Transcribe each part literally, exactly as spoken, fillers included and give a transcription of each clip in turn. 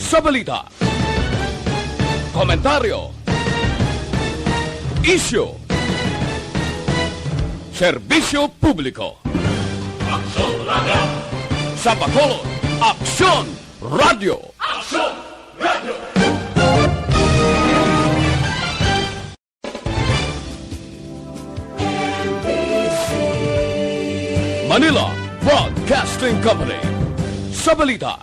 Sa balita, komentaryo, isyu, serbisyo publiko. Aksyon Radio. Sa Bacolod, Aksyon Radio. Aksyon Radio. Manila Broadcasting Company. Sa balita,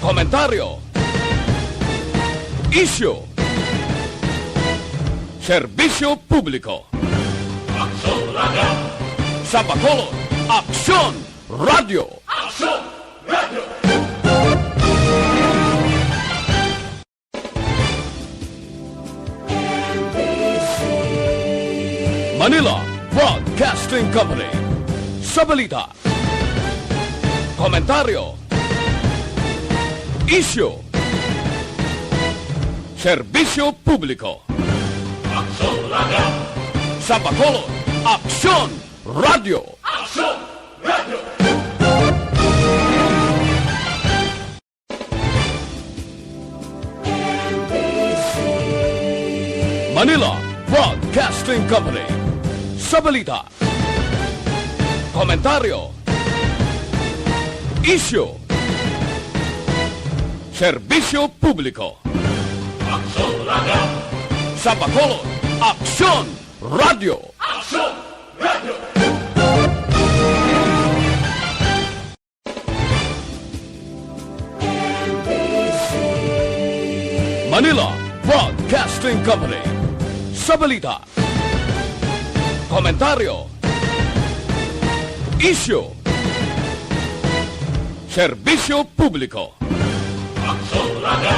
komentaryo, isyu, serbisyo publiko. Aksyon Radio. Sa Bacolod, Aksyon Radio. Aksyon Radio. Manila Broadcasting Company. Sa balita, komentaryo, isyu, serbisyo publiko. Aksyon Radio. Sa Bacolod, Aksyon Radio. Aksyon Radio. Manila Broadcasting Company. Sa balita, komentaryo, isyu, serbisyo publiko. Aksyon Radio. Sa Bacolod, Aksyon Radio. Aksyon Radio. Manila Broadcasting Company. Sa balita, komentaryo, isyu, serbisyo publiko. Aksyon Radio.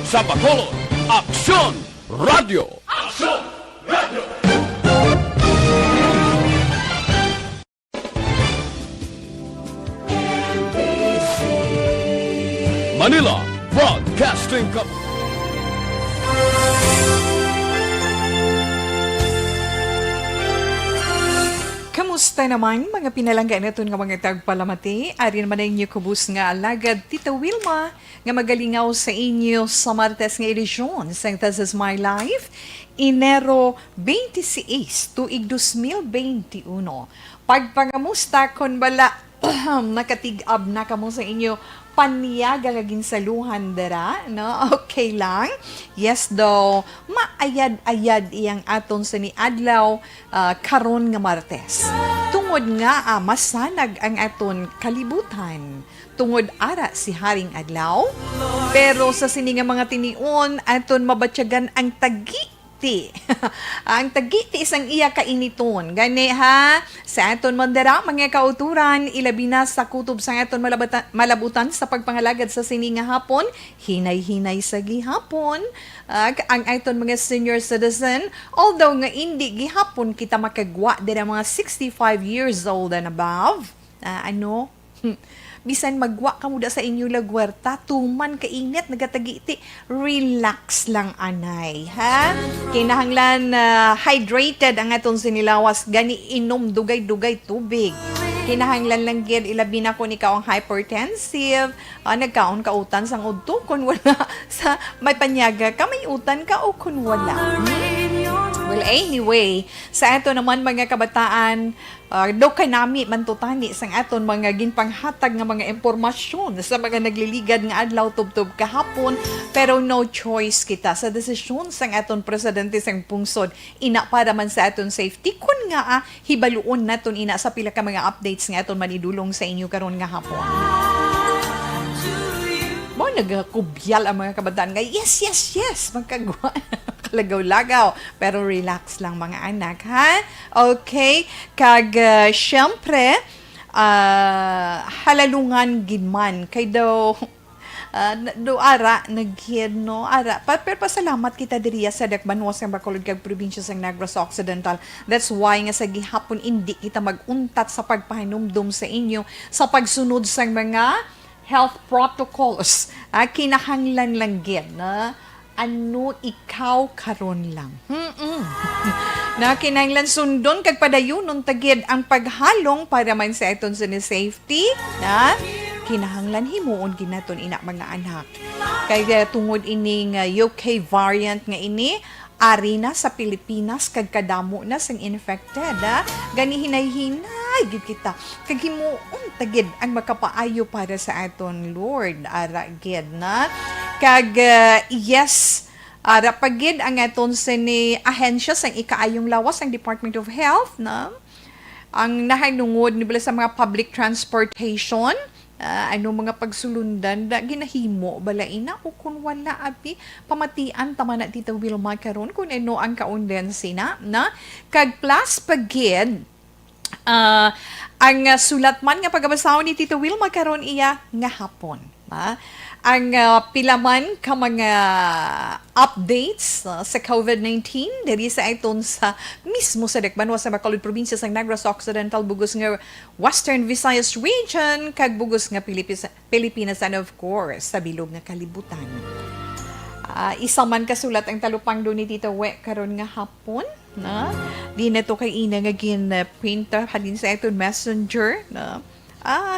Sa Bacolod, Aksyon Radio. Aksyon Radio. Manila Broadcasting Company. Kamusta naman, mga pinalangga naton nga mga tagpalamati? Ari naman ang inyo kubos nga alagad, Tita Wilma, nga magalingaw sa inyo sa Martes nga edisyon sang This Is My Life, Enero twenty-six, tuig dos mil twenty-uno. Pagpangamusta kon bala nakatig-ab na kamo sa inyo panyaga nga ginsaluhan dira, no? Okay lang? Yes daw, maayad-ayad iyang aton sini adlaw, ah, karon nga Martes. Tungod nga, ah, masanag ang aton kalibutan. Tungod ara si Haring Adlaw. Pero sa sini nga mga tinion, aton mabatyagan ang tagi ti. Ang tagiti sang iya kainiton. Gani, ha, sa aton man dira, mga kauturan, ilabi na sa kutob sang aton malabata-, malabutan sa pagpangalagad sa sini nga hapon, hinay-hinay sa gihapon. Ag ang aton mga senior citizen, although nga indi gihapon kita makagwa dira mga sixty-five years old and above, ah, ano, Hmm. Bisan magwa kamo da sa inyo lagwarta, tuman kainit, nagatagiti, relax lang, anay, ha? Kinahanglan, ah, hydrated ang aton sinilawas, gani inom dugay-dugay tubig. Kinahanglan lang gid, ilabi na kon ikaw ang hypertensive, ah, nagkaon ka utan sang udto, kon wala, sa may panyaga ka, may utan ka, o kon wala. Hmm? Well, anyway, sa ato naman, mga kabataan, Ah, daw kanami man to tani sang aton mga ginpanghatag nga mga impormasyon sa mga nagliligad nga adlaw tubtob kahapon, pero no choice kita sa desisyon sang aton presidente sang pungsod. Ina, para man sa aton safety, kun nga, ah, hibaluon naton ina sa pila ka mga updates nga aton manidulong sa inyo karon nga hapon. Mo nagakubyal ang mga kabataan nga, "Yes, yes, yes, magkagwa." Kalagaw-lagaw. Pero relax lang, mga anak, ha? Okay? Kag, ah, syempre, ah, halalungan gid man. Kay daw, ah, na-, do ara, nagid, no? Ara, pa-, pero pasalamat kita diriya sa Dakbanuas nga Bacolod kag probinsya sang Negros Occidental. That's why nga sa gihapon, indi kita mag-untat sa pagpahanumdom sa inyo sa pagsunod sang mga health protocols. Ah, kinahanglan lang gid na ano ikaw karon lang. Mm-mm. Na kinahanglan sundon kag padayunon ta gid ang paghalong para man sa aton sini safety, na Kinahanglan himuon gid naton ina, mga anak. Kay, eh, tungod ining, ah, U K variant nga ini, ari na sa Pilipinas kag kadamo na sing infected, ah. Gani hinay-hinay gid kita. Kag himuon ta gid ang makapaayo para sa aton, Lord. Ara gid na. Kag, ah, yes, ara pa gid ang aton sini ahensya sang ikaayong lawas, ang Department of Health, na ang nahanungod ni bala sa mga public transportation, ah, ano mga pagsulundan da ginahimo bala ina, o kun wala, abi, pamatian ta man na, Tita Wilma, karon kung ano ang kaundensi na, na? Kag plus pa gid, ah, ang, ah, sulat man nga pagabasahon ni Tita Wilma karon iya nga hapon, ha? Ang, ah, pila man ka mga updates, ah, sa COVID nineteen diri sa aton sa mismo sa dakbanwa sa Bacolod, probinsya sang Negros Occidental, bugos nga Western Visayas Region, kag bugos nga Pilipis-, Pilipinas, and of course, sa bilog nga kalibutan. Ah, isa man ka sulat ang talupangdo ni Tita We karon nga hapon, na? Di na to kay ina nga gin, ah, print, ah, halin sa aton messenger, na? Ah,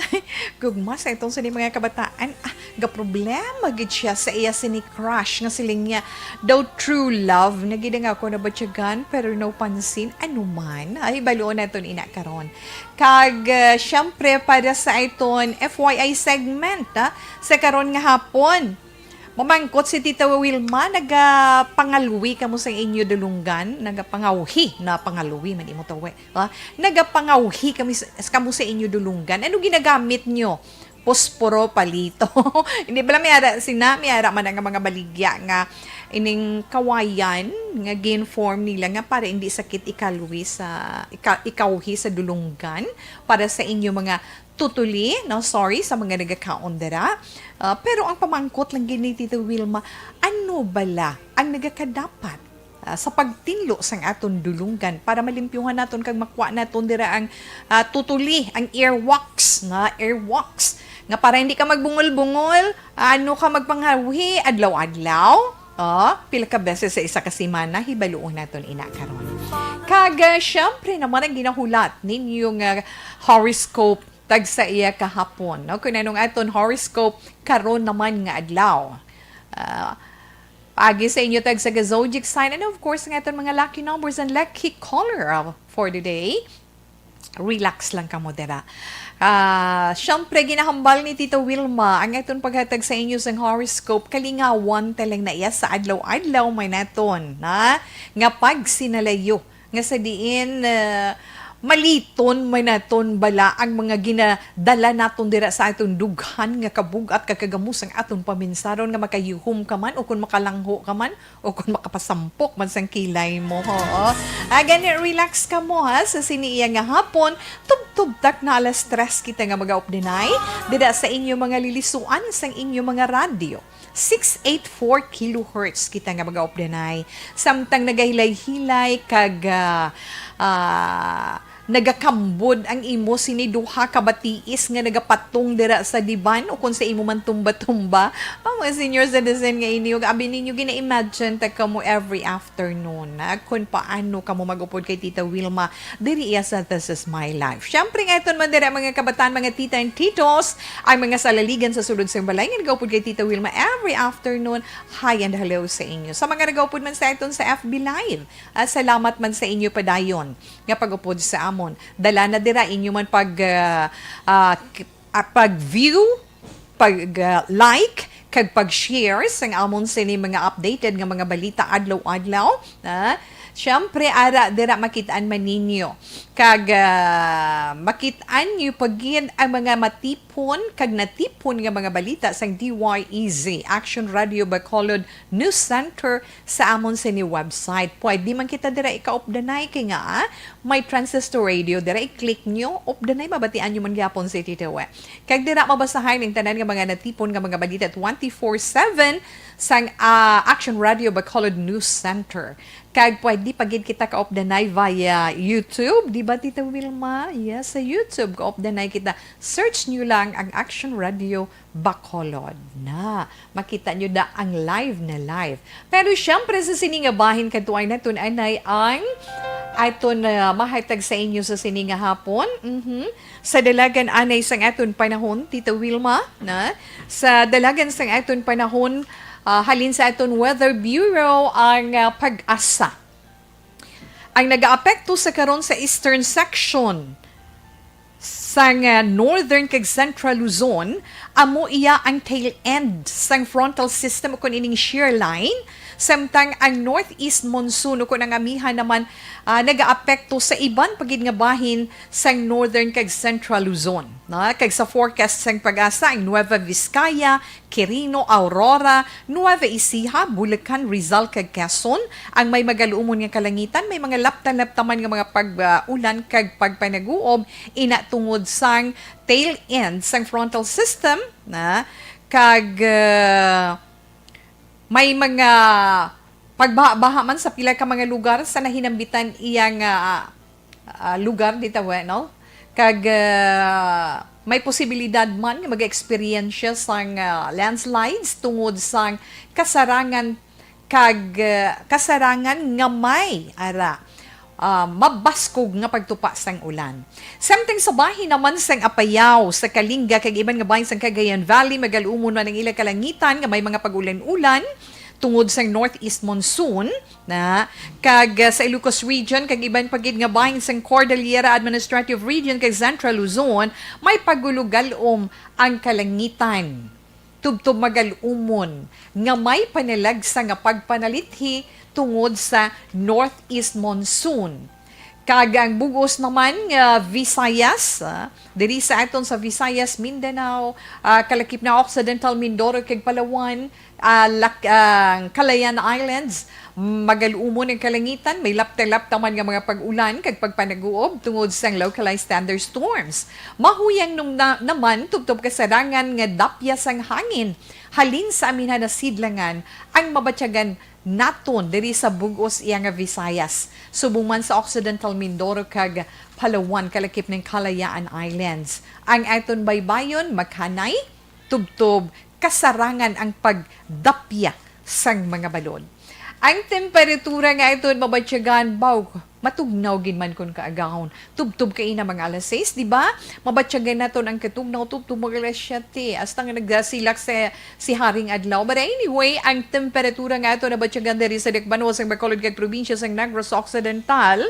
gugma sa itong sini mga kabataan. Ah, gaproblema gid siya sa iya sini crush nga siling niya daw true love na gid ang ako nabatyagan, pero no pansin. Ano man? Ay, baluon naton ina karon. Kag, ah, syempre, para sa iton F Y I segment, ah, sa karon nga hapon, mamangkot si Tita Wilma, nagapangalwi kamo sa inyo dulunggan? Nagapangawhi, na pangalwi man imo to, we. Ah, nagapangawhi kami sa, kamo sa inyo dulunggan. Ano ginagamit nyo? Posporo, palito. Hindi bala may ara sina, may ara man ang mga baligya nga ining kawayan nga gin-form nila nga para hindi sakit ikalwi sa, ika-, ikawhi sa dulunggan para sa inyo mga tutuli, no? Sorry sa mga nagakaon dira. Ah, pero ang pamangkot lang gid ni Tita Wilma, ano bala ang nagakadapat, ah, sa pagtinlo sang aton dulunggan para malimpyuhan naton kag makuha naton dira ang, ah, tutuli, ang airwalks, na airwalks, nga para hindi ka magbungol-bungol, ano ka magpangawhi adlaw-adlaw, ah, pila ka beses sa isa ka semana, hibaluon naton ina karon. Kag, ah, syempre naman ang ginahulat ninyo nga horoscope tagsa iya kahapon, no? Kung anong aton horoscope karon naman nga adlaw. Ah, agi sa inyo tagsa ka zodiac sign, and of course, ang aton mga lucky numbers and lucky color, ah, for the day. Relax lang kamo dira. Ah, syempre, ginahambal ni Tita Wilma ang aton paghatag sa inyo sang horoscope. Kalingawan ta lang na iya sa adlaw-adlaw man naton, na, nga pagsinalayo nga sa diin, ah, maliton man naton bala ang mga ginadala naton dira sa aton dughan nga kabug-at kag kagamo sang aton paminsaron, nga makayuhom ka man o kon makalangho ka man o kon makapasampok man sang kilay mo, ho. Ah, gani, relax kamo, ha, sa sini iya nga hapon. Tubtob tak na alas tres kita nga magaupdanay dira sa inyo mga lilisuan sang inyo mga radyo. Six eight four kilohertz kita nga magaupdanay. Samtang nagahilay-hilay kag, ah, ah, nagakambod ang imo sini duha ka batiis nga nagapatong dira sa diban o kon sa imo man tumba-tumba. Ang mga senior citizen nga ini, ug abi ninyo, gina-imagine ta kamo every afternoon, ah, kung paano kamo mag-upod kay Tita Wilma diri iya sa This Is My Life. Syempre, nga iton man dira, mga kabataan, mga tita and titos, ang mga salaligan sa sulod sang balay nga nagaupod kay Tita Wilma every afternoon. Hi and hello sa inyo. Sa mga nagaupod man sa iton sa F B Live, ah, salamat man sa inyo padayon nga pag-upod sa amon. Dala na dira inyo man pag, ah, ah, k-, ah, pag-view, pag, ah, like, kag pag-share sang amon sini mga updated nga mga balita adlaw-adlaw, ah. Siyempre, ara dira makit-an man ninyo. Kag, ah, makit-an niyo pa gid ang mga matipon kag natipon nga mga balita sang D Y E Z, Action Radio Bacolod News Center, sa amon sini website. Pwede man kita dira ikaupdanay kay nga, ah, may transistor radio dira, i-click nyo, updanay, mabatian nyo man gyapon si Tito We. Kag dira mabasahan ang tanan nga mga natipon nga mga balita twenty-four seven sang, ah, Action Radio Bacolod News Center. Kag pwede pa gid kita kaupdanay via YouTube, di ba, Tita Wilma? Yes, sa YouTube, kaupdanay kita. Search nyo lang ang Action Radio Bacolod na. Makita nyo na ang live na live. Pero syempre, sa sini nga bahin, kadtuay naton anay ang aton, ah, mahatag sa inyo sa sini nga hapon. Mhm. Sa dalagan anay sang aton panahon, Tita Wilma, na? Sa dalagan sang aton panahon, ah, halin sa aton Weather Bureau ang, ah, PAGASA. Ang nagaapekto sa karon sa eastern section sang, ah, northern kag central Luzon, amo iya ang tail end sang frontal system o kun ining shear line, samtang ang northeast monsoon o kun ang amihan naman, ah, nagaapekto sa iban pa gid nga bahin sang northern kag central Luzon, no? Kag sa forecast sang PAGASA, ang Nueva Vizcaya, Quirino, Aurora, Nueva Ecija, Bulacan, Rizal, kag Quezon ang may magal-umon nga kalangitan, may mga laptan-laptaman nga mga pag-ulan kag pagpanaguob, ina tungod sang tail end sang frontal system, na, kag, ah, may mga pagbaha-baha man sa pila ka mga lugar sa nahinambitan iyang, ah, ah, lugar dito, eh, no? Kag, ah, may posibilidad man nga mag-eksperyensya sang, ah, landslides tungod sang kasarangan kag, ah, kasarangan nga may ara, ah, mabaskog nga pagtupa sang ulan. Samtang sa bahin naman sang Apayao, sa Kalinga, kag iban nga bahin sang Cagayan Valley, magal-umon man ang ila kalangitan nga may mga pag-ulan-ulan tungod sang northeast monsoon, na, kag, ah, sa Ilocos Region, kag iban pa gid nga bahin sang Cordillera Administrative Region kag Central Luzon, may pagulugal-om ang kalangitan. Tubtob magal-umon nga may panalagsa nga pagpanalithi tungod sa northeast monsoon. Kag ang bug-os naman nga Visayas, ah, diri sa aton sa Visayas, Mindanao, ah, kalakip na Occidental Mindoro kag Palawan, ah, lak-, ang Calayan Islands, magal-umon ang kalangitan, may lapta-lapta man nga mga pag-ulan kag pagpanaguob tungod sang localized thunderstorms. Mahuyang nung na, naman tubtob kasarangan nga dapya sang hangin halin sa aminhan na sidlangan ang mabatyagan naton diri sa bug-os iya nga Visayas, subong man sa Occidental Mindoro kag Palawan, kalakip ning Kalayaan Islands. Ang aton baybayon, makhanay, tubtob kasarangan ang pagdapya sang mga balod. Ang temperatura nga aton mabatyagan, baw, matugnaw gid man kun kaagahon. Tubtob kaina mga alas sais, di ba? Mabatyagan naton ang katugnaw tubtob mga alas siyete, hasta nga nagdasilak sa si Haring Adlaw. But anyway, ang temperatura nga aton nabatyagan diri sa dakbanuas sang Bacolod kag probinsya sang Negros Occidental,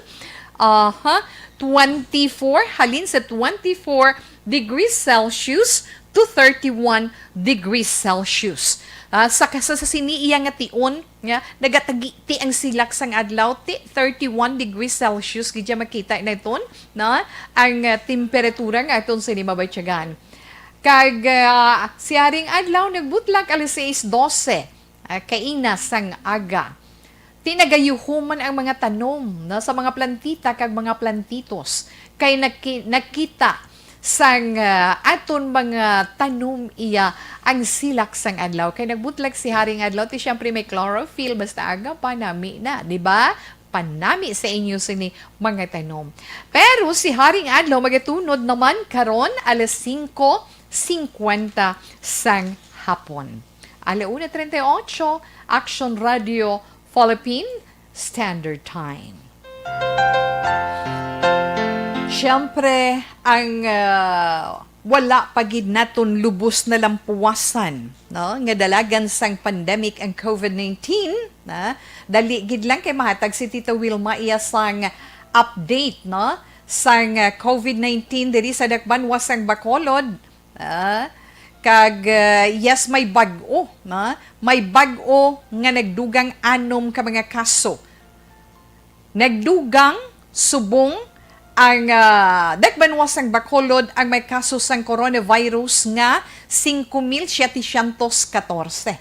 aha, twenty-four, halin sa twenty-four degrees Celsius to thirty-one degrees Celsius. Ah, sa, sa, sa sini iya nga tion, nga nagatagiti ang silak sang adlaw, ti thirty-one degrees Celsius gid siya makita naton, no? Ang, ah, temperatura nga aton sini mabatyagan. Kag, ah, si Haring Adlaw nagbutlak alas sais dose, ah, kaina sang aga. Ti nagayuhuman ang mga tanom, no, sa mga plantita kag mga plantitos, kay naki-, nakita sang, ah, aton mga tanom iya ang silak sang adlaw. Kay nagbutlak si Haring Adlaw, ti siyempre may chlorophyll, basta aga pa, nami na, di ba? Panami sa inyo sini mga tanom. Pero si Haring Adlaw magatunod naman karon alas singko singkwenta sang hapon. Ala una treinta y ocho, Action Radio Philippine Standard Time. Siyempre, ang, ah, wala pa gid naton lubos na lampuwasan, no, nga dalagan sang pandemic ang covid nineteen, na dali gid lang kay mahatag si Tita Wilma iya sang update, no, sang, ah, covid nineteen diri sa dakbanuas sang Bacolod. Ah, kag, ah, yes, may bag-o, na? May bag-o nga nagdugang anom ka mga kaso. Nagdugang subong ang, ah, dakbanuas sang Bacolod ang may kaso sang coronavirus nga singko mil setecientos catorce.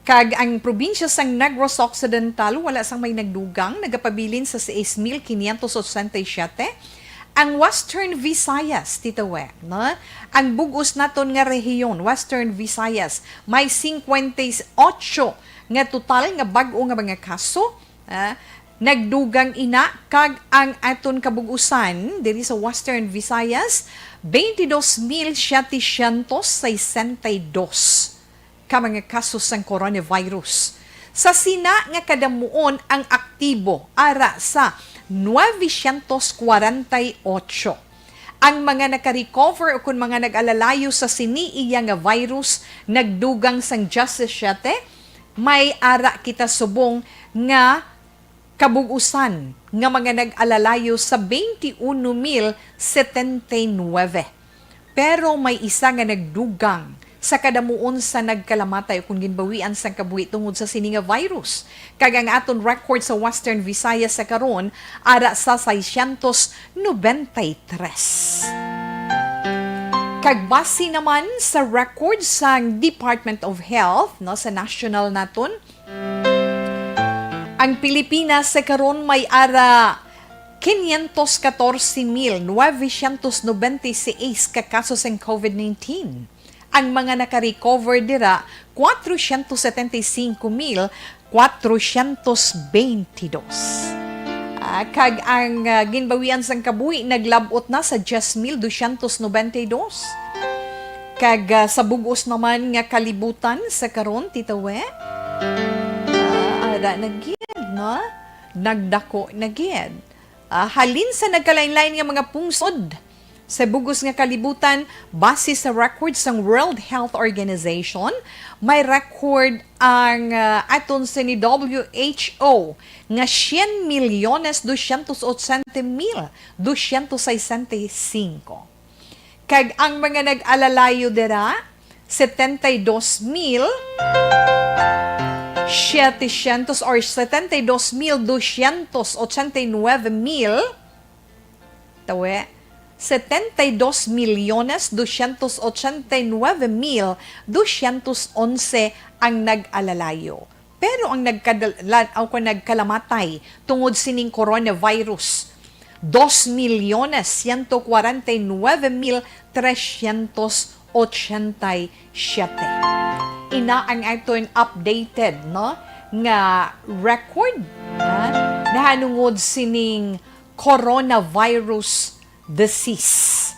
Kag ang probinsya sang Negros Occidental wala sang may nagdugang, nagapabilin sa sais mil quinientos ochenta y siete. Ang Western Visayas, Tita We, no? Ang bug-os naton nga rehiyon, Western Visayas, may singkwenta y ocho nga total nga bag-o nga mga kaso, Ah, nagdugang ina kag ang aton kabug-usan diri sa Western Visayas, twenty-dos mil setecientos sesenta y dos ka mga kaso sang coronavirus. Sa sina nga kadamuon ang aktibo ara sa nuebe sientos kwarenta y ocho. Ang mga naka-recover ukon mga nag-alalayo sa sini iya nga virus nagdugang sang diyasisiete, may ara kita subong nga kabug-usan nga mga nag-alalayo sa twenty-one mil setenta y nuebe. Pero may isa nga nagdugang sa kadamuon sa nagkalamatay ukon ginbawian sang kabuhi tungod sa sini nga virus. Kag ang aton record sa Western Visayas sa karon ara sa seiscientos noventa y tres. Kag base naman sa record sang Department of Health, no, sa national naton, ang Pilipinas sa karon may ara quinientos catorce mil novecientos noventa y seis ka kaso sang covid nineteen. Ang mga naka-recover dira, cuatrocientos setenta y cinco mil cuatrocientos veintidós. Ah, kag ang, ah, ginbawian sang kabuhi naglab-ot na sa diyes mil dosyentos nobenta y dos. Kag, ah, sa bug-os naman nga kalibutan sa karon, Tita We, ah, ara na gid, no? Nagdako na gid. Ah, halin sa nagkalain-lain nga mga pungsod sa bug-os nga kalibutan, base sa record sang World Health Organization, may record ang, ah, aton sini W H O nga cien millones doscientos ochenta mil doscientos sesenta y cinco. Kag ang mga nag-alalayo dira, setenta y dos mil setecientos or setenta y dos mil doscientos ochenta y nueve mil, tawe, setenta y dos millones doscientos ochenta y nueve mil doscientos onse ang nag-alalayo. Pero ang nagkadal-, o kung nagkalamatay tungod sining coronavirus, dos milyones ciento cuarenta y nueve mil trescientos ochenta y siete. Ina ang aton updated, no, nga record, ha, nahanungod sining coronavirus disease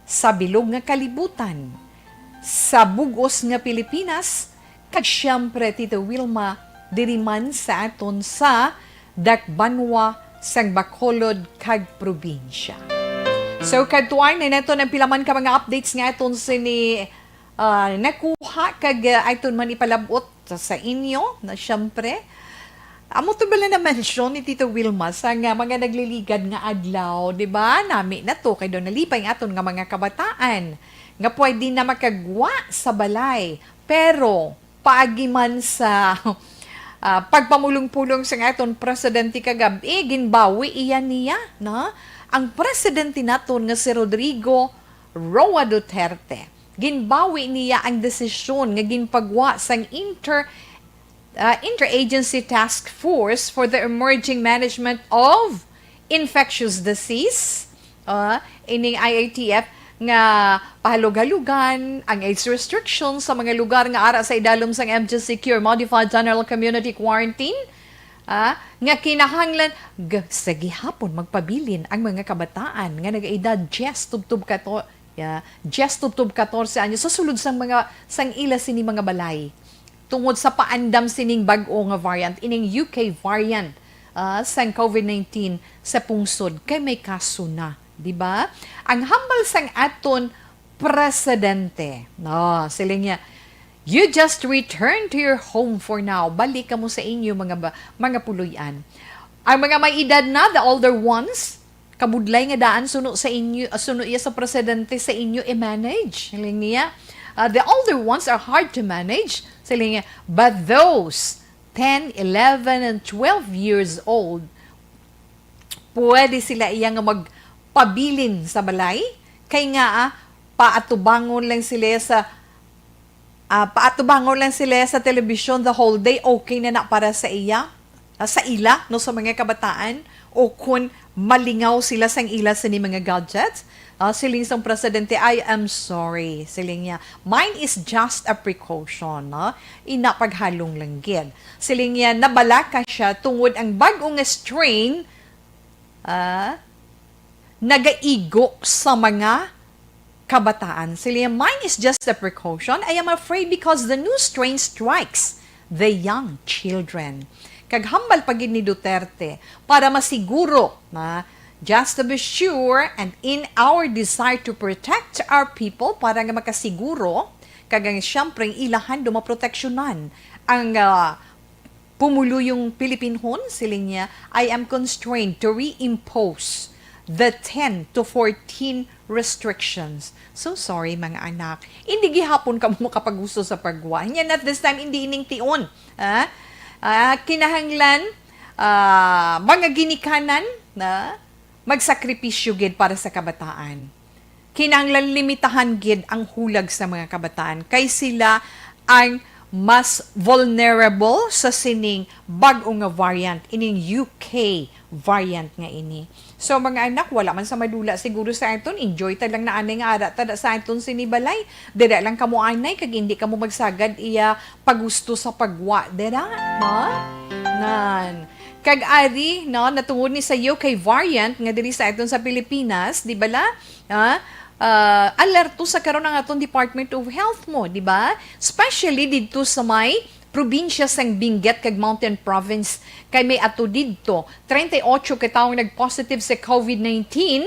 sa bilog nga kalibutan, sa bug-os nga Pilipinas, kag siyempre, Tita Wilma, diri man sa aton sa dakbanwa sang Bacolod kag probinsya. So, kadtuan na naton ang pila man ka mga updates nga aton sini, ah, nakuha kag, ah, aton man ipalabot sa, sa inyo, na siyempre, amo to bala na mention ni Tito Wilma sa nga mga nagliligad nga adlaw, di ba? Nami na to, kay daw nalipay ang aton nga mga kabataan nga pwede na makagwa sa balay. Pero, paagi man sa, ah, pagpamulong-pulong sa aton presidente kagabi, ginbawi iya niya, no? Ang presidente naton nga si Rodrigo Roa Duterte. Ginbawi niya ang desisyon nga ginpagwa sang inter-, ah, Interagency Task Force for the Emerging Management of Infectious Disease, ah, ining I I T F, nga pahalog-halugan ang age restrictions sa mga lugar nga ara sa idalom sang M G C Q or Modified General Community Quarantine, ah, nga kinahanglan g-, sa gihapon magpabilin ang mga kabataan nga nag-edad diyes tubtob kato-, ya, diyes tubtob katorse anyos sa sulod sang mga, sang ila sini mga balay. Tungod sa paandam sining bag-o nga variant, ining U K variant, ah, sang covid nineteen sa pungsod, kay may kaso na, di ba? Ang hambal sang aton presidente, no, siling niya, "You just return to your home for now." Balik kamo sa inyo, mga ba-, mga puloy-an. Ang mga may edad na, the older ones, kabudlay nga daan suno sa inyo, ah, suno iya sa presidente sa inyo i-manage. Siling niya, ah, "The older ones are hard to manage." Siling niya, "But those ten, eleven, and twelve years old, pwede sila iya nga magpabilin sa balay. Kay nga, ah, paatubangon lang sila sa, ah, paatubangon lang sila sa telebisyon the whole day, okay na na para sa iya." ah, sa ila, no, sa mga kabataan, o kun malingaw sila sang ila sini mga gadgets. Ah, siling sang presidente, "I am sorry." Siling niya, "Mine is just a precaution," no? Ina paghalong lang gid. Siling niya, nabalaka siya tungod ang bag-o nga strain, ah, nagaigo sa mga kabataan. Siling niya, "Mine is just a precaution. I am afraid because the new strain strikes the young children." Kag hambal pa gid ni Duterte, para masiguro na, "Just to be sure, and in our desire to protect our people," para nga makasiguro, kag ang siyempre ang ila handom maproteksyonan ang, ah, pumuluyong Pilipinhon, siling niya, "I am constrained to reimpose the ten to fourteen restrictions." So sorry, mga anak. Hindi gihapon kamo makapagusto sa pagwa. And at this time, hindi ining tion. Ah, ah, kinahanglan, ah, mga ginikanan na magsakripisyo gid para sa kabataan. Kinahanglan limitahan gid ang hulag sa mga kabataan kay sila ang mas vulnerable sa sining bag-o nga variant, ining U K variant nga ini. So, mga anak, wala man sa madula siguro sa aton, enjoy ta lang na anay nga ara ta da sa aton sini balay. Dira lang kamo anay kag hindi kamo magsagad iya pagusto sa pagwa dira, ha? Nan. Kag ari, no, natungod ni sa U K variant nga diri sa aton sa Pilipinas, di bala? Ha? Ah, alerto sa karon ang aton Department of Health mo, di ba? Especially didto sa may probinsya sang Benguet kag Mountain Province, kay may ato didto treinta y ocho ka tawo nag-positive sa COVID nineteen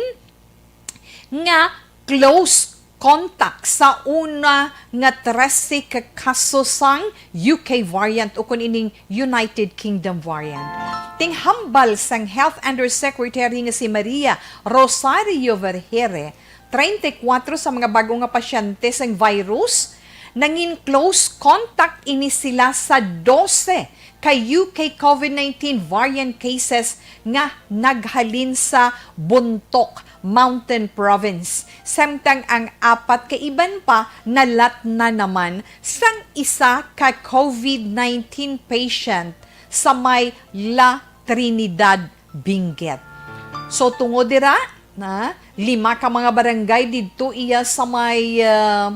nga close contact sa una nga trese ka kaso sang U K variant, o kun ining United Kingdom variant. Tinghambal sang Health Undersecretary nga si Maria Rosario Vergeire, treinta y cuatro sa mga bag-o nga pasyente sang virus nangin close contact ini sila sa dose ka U K COVID nineteen variant cases nga naghalin sa Bontoc, Mountain Province, samtang ang apat ka iban pa nalatna naman sang isa ka COVID nineteen patient sa may La Trinidad, Benguet. So, tungod dira, na lima ka mga barangay didto iya sa may, ah,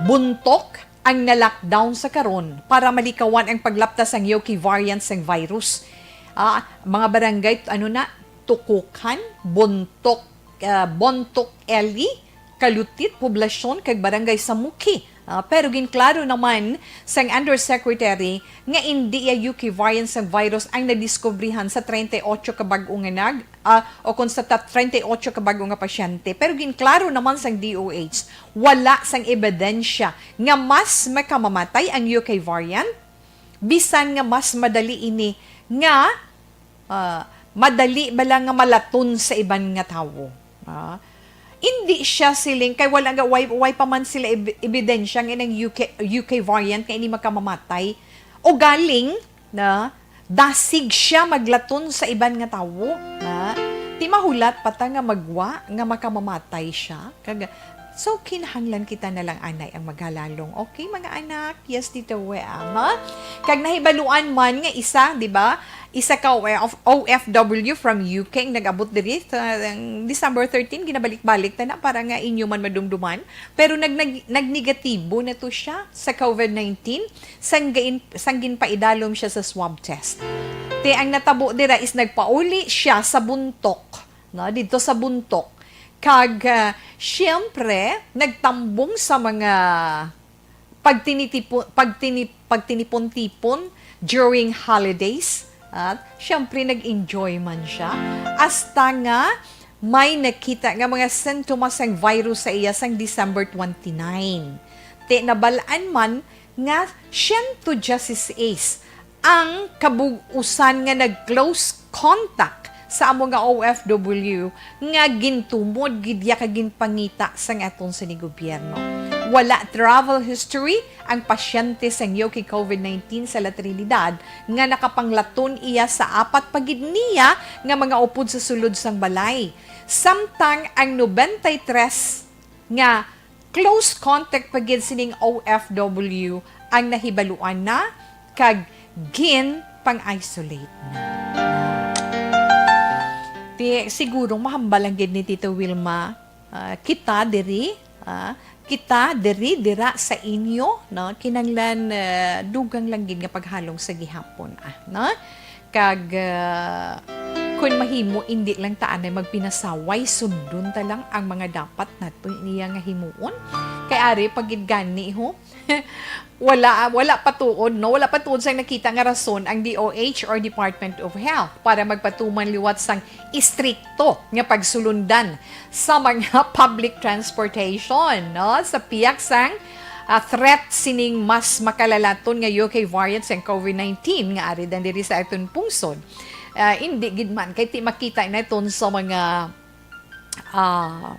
Bontoc ang na-lockdown sa karon para malikawan ang paglapta sang U K variant sang virus. Ah, mga barangay, ano na, Tukukan, Bontoc, ah, Bontoc Eli, Kalutit, Poblacion, kag Barangay Samuki. Ah, pero ginklaro naman sang Undersecretary nga indi iya U K variant sang virus ang nadiskubrihan sa treinta y ocho ka bag-o nga nag-, ah, o kon sa ta-, treinta y ocho ka bag-o nga pasyente. Pero ginklaro naman sang D O H, wala sang ebidensya nga mas makamamatay ang U K variant, bisan nga mas madali ini nga, ah, madali bala nga malaton sa iban nga tawo. Ah, indi siya siling kay wala nga, way, way pa man sila eb-, ebidensya nga ang U K, U K variant nga ini makamamatay. O galing na dasig siya maglaton sa iban nga tawo, na ti mahulat pa ta nga magwa nga makamamatay siya. Kag, so, kinahanglan kita na lang anay ang maghalalong. Okay, mga anak? Yes, Tita Wea, ha? Kag nahibaluan man nga isa, di ba? Isa ka O F, O F W from U K ang nag-abot diri sa, ang December thirteen, ginabalik-balik ta na para nga inyo man madumduman. Pero nag-, nag-, nagnegatibo na to siya sa COVID nineteen, sang gain-, sang ginpaidalom siya sa swab test. Te, ang natabo dira is nagpauli siya sa Bontoc, no? Didto sa Bontoc. Kag, ah, siyempre, nagtambong sa mga pagtinitipo-, pagtini-, pagtinipon-tipon during holidays. At, siyempre, nag-enjoy man siya. Hasta nga may nakita nga mga sintomas sang virus sa iya sang December twenty-nine. Te, nabal-an man nga siyento dieciséis ang kabug-usan nga nag-close contact sa amo nga O F W nga gintumod gid ya kag ginpangita sang aton sini gobyerno. Wala travel history ang pasyente sang U K COVID nineteen sa La Trinidad nga nakapanglaton iya sa apat pa gid niya nga mga upod sa sulod sang balay. Samtang ang nobenta y tres nga close contact pa gid sining O F W ang nahibaluan na kag gin pang-isolate na. Ti, siguro mahambal lang gid ni Tito Wilma, ah, kita diri, ah, kita diri, dira sa inyo, no? Kinahanglan, ah, dugang lang gid nga paghalong sa gihapon, ah, no? Kag, ah, kun mahimo, indi lang ta anay magpinasaway, sundon ta lang ang mga dapat nato niya nga himuon. Kay ari pa gid gani, ho, wala, wala pa tuod, no? Wala pa tuod sang nakita nga rason ang D O H or Department of Health para magpatuman liwat sang istrikto nga pagsulundan sa mga public transportation, no? Sa pihak sang, ah, threat sining mas makalalaton nga U K variant sang COVID nineteen nga ari dan diri sa aton pungsod. Ah, indi gid man kay ti makita naton sa mga, ah,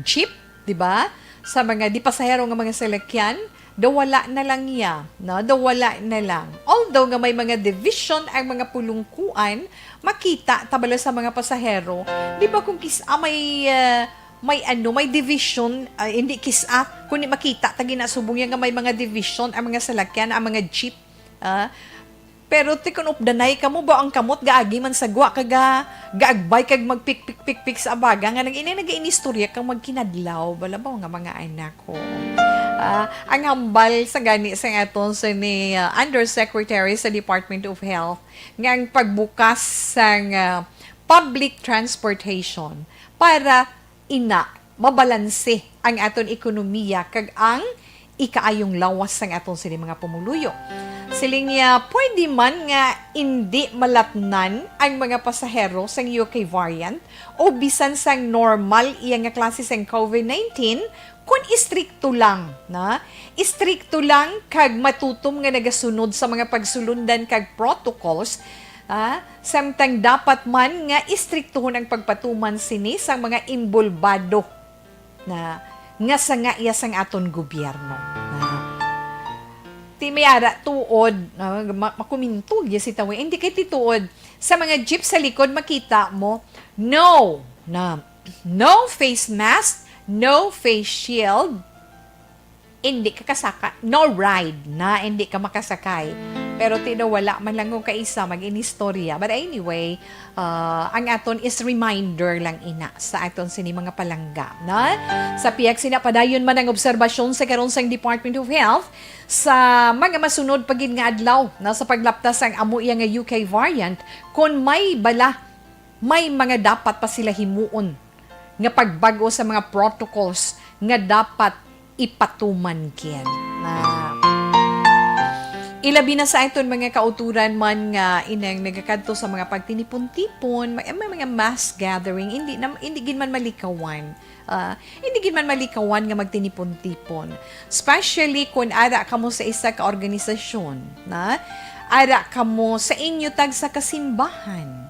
jeep, di ba? Sa mga di pasahero nga mga salakyan, daw wala na lang iya, no? Daw wala na lang. Although nga may mga division ang mga pulungkuan, makita ta bala sa mga pasahero, di ba, kung kis-, ah, may, ah, may ano, may division, ah, hindi kis-, ah, kundi makita ta ginasubong niya nga may mga division ang mga salakyan, ang mga jeep, ah. Pero ti kun updanay kamo ba ang kamot gaagi man sa gwa kag ga-, gaagbay kag magpikpikpikpik sa abaga nga nag-ini nag-inistorya kang magkinadlaw, bala ba nga mga anak ko. Ah, ang hambal sa gani sa aton sa ni, ah, Undersecretary sa Department of Health nga ang pagbukas sang, ah, public transportation para ina mabalanse ang aton ekonomiya kag ang ikaayong lawas sang aton sini mga pumuluyo. Siling niya, pwede man nga indi malatnan ang mga pasahero sang U K variant o bisan sang normal iya nga klase sang COVID nineteen kon istrikto lang, na istrikto lang kag matutom nga nagasunod sa mga pagsulundan kag protocols, ah, samtang dapat man nga istriktuhon ang pagpatuman sini sang mga inbolbado na nga sangaya sang aton gobyerno. Na, ti may ara tuod, ah, ma-, makumintog ya si Tawi. Hindi kay ti tuod. Sa mga jeep sa likod, makita mo, no, na, no face mask, no face shield, hindi ka kasaka, no ride na, hindi ka makasakay. Pero ti daw wala man lang kung kaisa mag-inistorya. But anyway, ah, ang aton is reminder lang ina sa aton sini mga palangga, na? Sa pihak sina, padayon man ang obserbasyon sa karon sang Department of Health sa mga masunod pa gid nga adlaw na sa paglaptas sang amo iya nga U K variant, kon may bala, may mga dapat pa sila himuon nga pagbag-o sa mga protocols nga dapat ipatuman gid. Na ilabi na sa aton mga kauturan man nga inang nagakadto sa mga pagtinipon-tipon, may, may mga mass gathering, hindi na, hindi gid man malikawan. Ah, hindi gid man malikawan nga magtinipon-tipon, especially kung ara kamo sa isa ka organisasyon, na ara kamo sa inyo tagsa ka simbahan.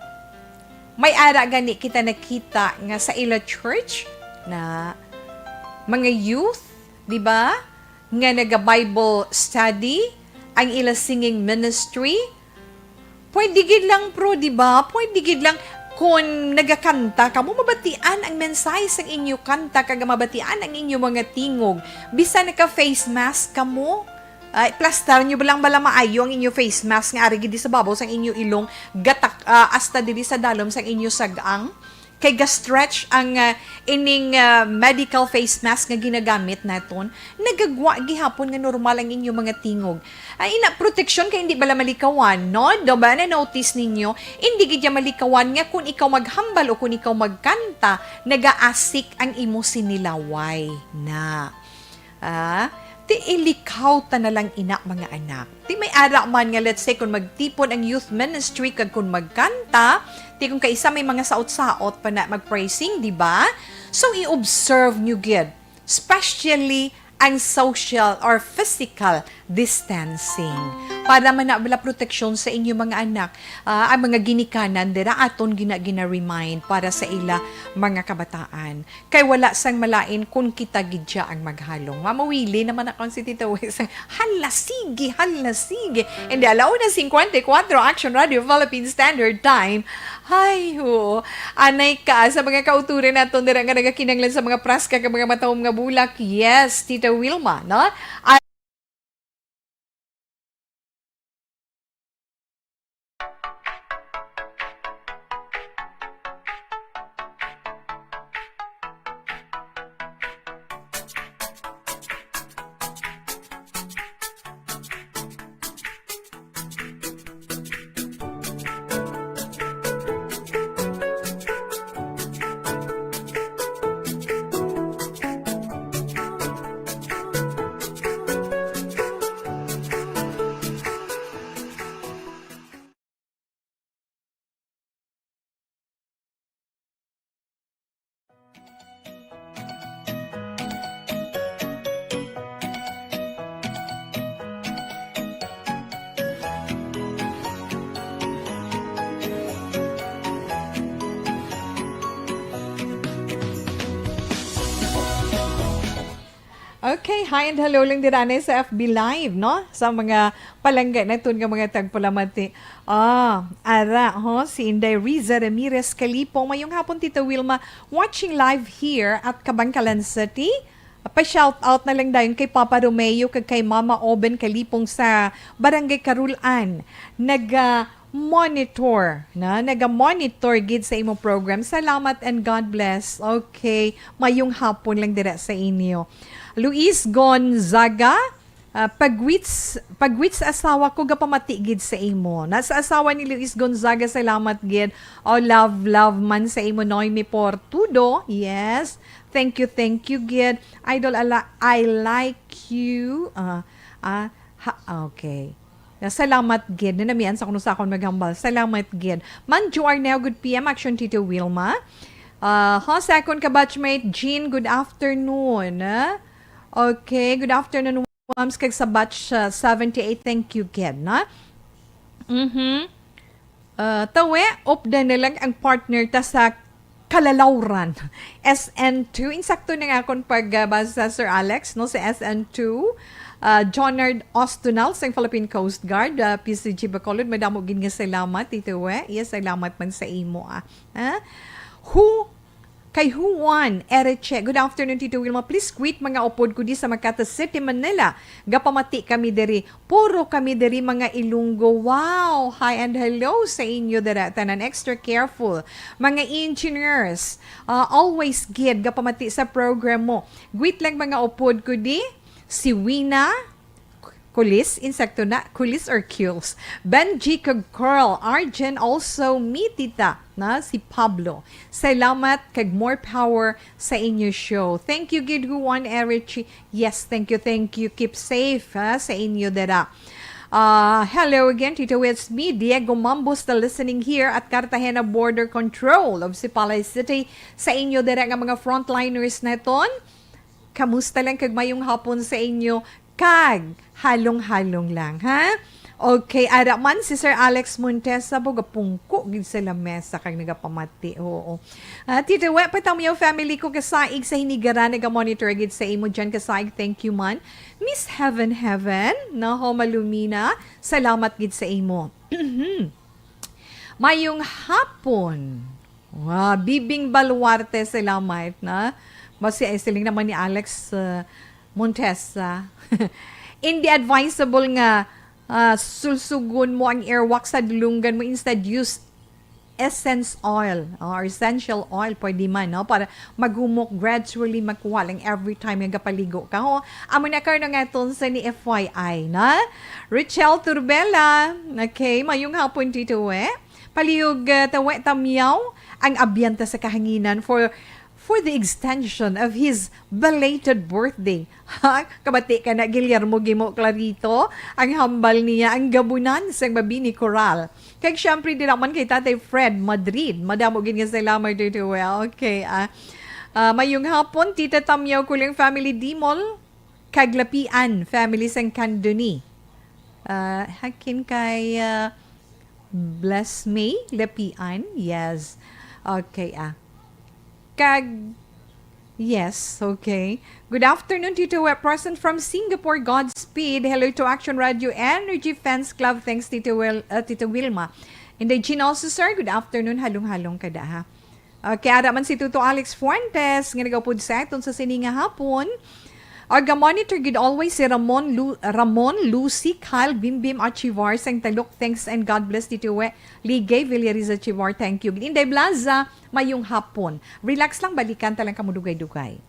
May ara gani kita nakita nga sa ila church na mga youth, di ba, nga naga-Bible study, ang ila singing ministry. Pwede gid lang, pro, di ba? Pwede gid lang, kun nagakanta kamo, mabatian ang mensahe sang inyo kanta kag mabatian ang inyo mga tingog. Bisan naka-face mask kamo, ay, plastar nyo ba lang bala maayo ang inyo face mask nga ari gid sa babaw sang inyo ilong, gatak, ah, hasta diri sa dalom sang inyo sag-ang? Kay ga-stretch ang, ah, ining, ah, medical face mask nga ginagamit naton, nagagwa gihapon nga normal ang inyo mga tingog. Ay, ina, proteksyon kay hindi bala malikawan, no? Daw ba na-notice ninyo? Hindi gid ya malikawan nga kung ikaw maghambal o kung ikaw magkanta, nagaasik ang imo sinilaway na. Ah, ti ilikaw ta na lang ina, mga anak. Ti may ara man nga, let's say, kung magtipon ang youth ministry kag kung magkanta, ti kung kaisa may mga saot-saot pa na mag-praising, di ba? So, i-observe nyo gid, especially ang social or physical distancing. Para man na bala proteksyon sa inyo mga anak, ah, ang mga ginikanan dira aton gina-, gina-remind para sa ila mga kabataan. Kay wala sang malain kun kita gid sia ang maghalong. Mamawili naman ako si Tito Wes. Hala, sige, hala, sige. And ala una cincuenta y cuatro, Action Radio Philippine Standard Time. Ay, ho. Anay ka sa mga kauturan naton dira nga nagakinanglan sa mga praska ka mga matawom nga bulak. Yes, Tita Wilma, no? Okay, hi and hello lang dira na sa F B Live, no? Sa mga palangga naton nga mga tagpalamati. Ah, ara, ho, si Inday Riza Ramirez Kalipong. Mayong hapon, Tita Wilma. Watching live here at Kabankalan City. Pa-shout out na lang dayon kay Papa Romeo kag kay Mama Oben Kalipong sa Barangay Carulan. Naga-monitor, na? Naga-monitor gid sa imong program. Salamat and God bless. Okay, mayong hapon lang dira sa inyo. Luis Gonzaga, ah, pagwits, pagwits asawa ko, gapamati gid sa imo. Nasa asawa ni Luis Gonzaga, salamat gid. Oh, love, love man sa imo, Noemi Portudo. Yes. Thank you, thank you gid. Idol, ala, I like you. Ah, ah, ha, okay. Na, salamat gid. Nanamian sa kuno sa akon maghambal. Salamat gid. Manju Arneo, good P M. Action, Tito Wilma. Ah, ha, sa akon ka batchmate, Jean, good afternoon. Ah, okay, good afternoon, Wams, kag sa batch, ah, seventy-eight. Thank you gid, na? Mm-hmm. Ah, tawe, upda na lang ang partner ta sa Kalalawran. S N two, insakto na nga akon pagbasa, Sir Alex, no, sa S N two. Ah, Jonard Ostunal sa Philippine Coast Guard, ah, P C G Bacolod, madamo gid nga salamat, Tito We. Yes, salamat man sa imo, ah. Ah? Who, kay Juan Ereche, good afternoon, Tito Wilma. Please greet mga upod ko di sa Makata City, Manila. Gapamati kami diri. Puro kami diri mga Ilonggo. Wow! Hi and hello sa inyo dira tanan. Extra careful. Mga engineers, ah, always gid gapamati sa program mo. Greet lang mga upod ko di. Si Wina Kulis, insakto na, Kulis or Kules. Benji kag Carl, Arjen, also mi tita na si Pablo. Salamat kag more power sa inyo show. Thank you gid, Juan Ereche. Yes, thank you, thank you. Keep safe, ha, sa inyo dira. Ah, hello again, Tito. It's me, Diego Mambos, the listening here at Cartagena Border Control of Sipalay City. Sa inyo dira nga mga frontliners naton, kamusta lang kag mayong hapon sa inyo? Kag halong-halong lang, ha? Okay, ara man si Sir Alex Montesa, bugapungko gid sa lamesa kag nagapamati. Oo. Ah, Tito We, Patamyaw family ko, kasaig sa Hinigaran, naga-monitor gid sa imo dyan, kasaig, thank you man. Miss Heaven Heaven, naho, Malumina, salamat gid sa imo. Mayong hapon. Wow, Bibing Baluarte, salamat, na. Mas, eh, siling naman ni Alex, uh, Montesa. Hindi advisable nga, ah, sulsugon mo ang airwalk sa dulunggan mo. Instead, use essence oil or essential oil, pwede man, no? Para maghumok gradually, magkuha lang every time nga gapaligo ka, ho. Amo na karon nga aton sa ni F Y I, na? Richelle Turbela, okay, mayong hapon, Tito We. Palihog, ah, Tawe Tamyaw, ang abyanta sa kahanginan for, for the extension of his belated birthday. Ha? Kabati ka na, Guillermo Gimo Clarito, ang hambal niya, ang gabunan sa Mabini Coral. Kag syempre, di naman kay Tatay Fred Madrid. Madamo gid nga salamat, Tito We. Okay, ah. Ah, mayong hapon, Tita Tamyaw, Kuling Family Dimol, kag Lapian Family sang Candoni. Ah, hakin kay, ah, Bless Me, Lapian. Yes. Okay, ah. Kag, yes, okay. Good afternoon, Tito We. Present from Singapore, Godspeed. Hello to Action Radio Energy Fans Club. Thanks, Tito Wil-, uh, Tito Wilma. And then, Jean also, sir, good afternoon. Halong-halong ka da, ha? Okay, ara man si Tuto Alex Fuentes, nga nagaupod sa aton sa sini nga hapon. Aga monitor gid always si Ramon Lu-, Ramon, Lucy, Kyle, Bimbim, Achivar, sang Talok. Thanks and God bless, Tito We. Ligay Villariza Chivar, thank you. Inday Blaza, mayong hapon. Relax lang, balikan ta lang kamo dugay-dugay.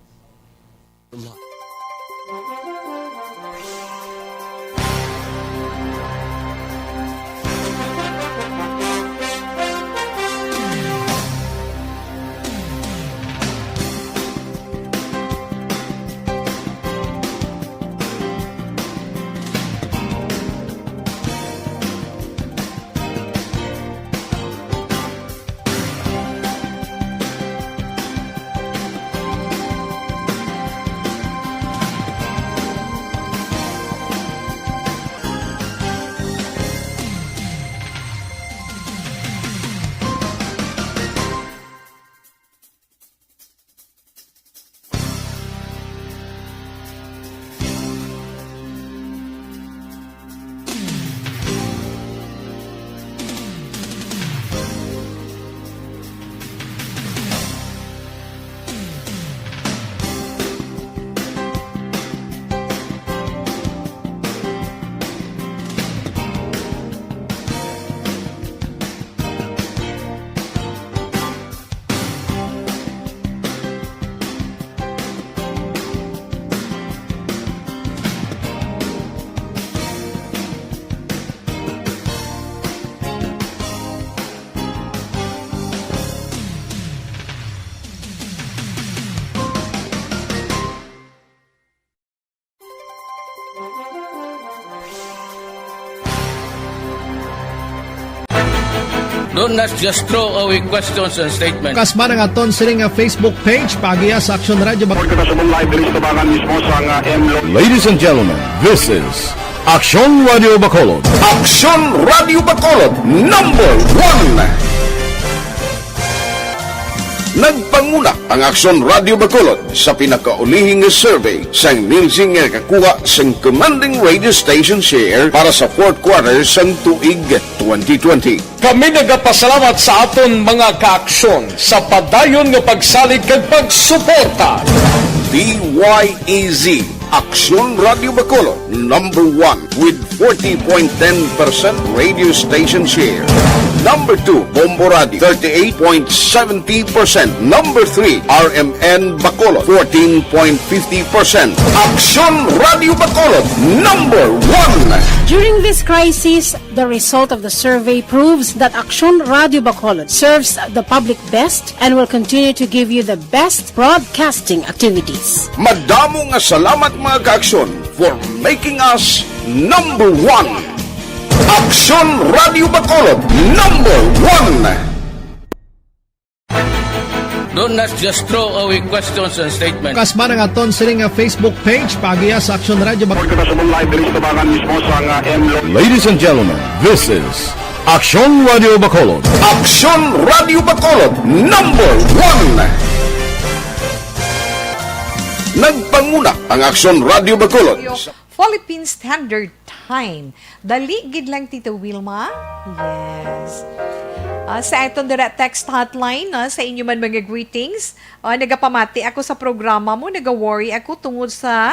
Don't not just throw away questions and statements. Kasma ang aton sini nga Facebook page, paagiha sa Aksyon Radio Bacolod. Kita sa live diri sa tabangan mismo sa nga M Lo- Ladies and gentlemen, this is Aksyon Radio Bacolod. Aksyon Radio Bacolod, number one. Nagpanguna ang Aksyon Radio Bacolod sa pinakaulihing nga survey sang Nielsen nga nakakuha sang commanding radio station share para sa fourth quarter sang tuig twenty twenty. Kami nagapasalamat sa aton mga kaaksyon sa padayon nga pagsalig kag pagsuporta. D Y E Z, Aksyon Radio Bacolod, number one with forty point ten percent radio station share. Number two, Bombo Radio, thirty-eight point seventy percent. Number three, R M N Bacolod, fourteen point fifty percent. Aksyon Radio Bacolod, number one. During this crisis, the result of the survey proves that Aksyon Radio Bacolod serves the public best and will continue to give you the best broadcasting activities. Madamo nga salamat, mga kaaksyon, for making us number one. Aksyon Radio Bacolod, number one. Don't not just throw away questions and statements. Kasma ang aton sini nga Facebook page, paagiha sa Aksyon Radio Bacolod. Kita sa live diri sa tabangan mismo sa nga M Lo- Ladies and gentlemen, this is Aksyon Radio Bacolod. Aksyon Radio Bacolod, number one. Nagpanguna ang Aksyon Radio Bacolod. Philippine Standard Time. Dali gid lang, Tita Wilma. Yes. Ah, sa aton dira text hotline, no, sa inyo man mga greetings. Ah, nagapamati ako sa programa mo, nagaworry ako tungod sa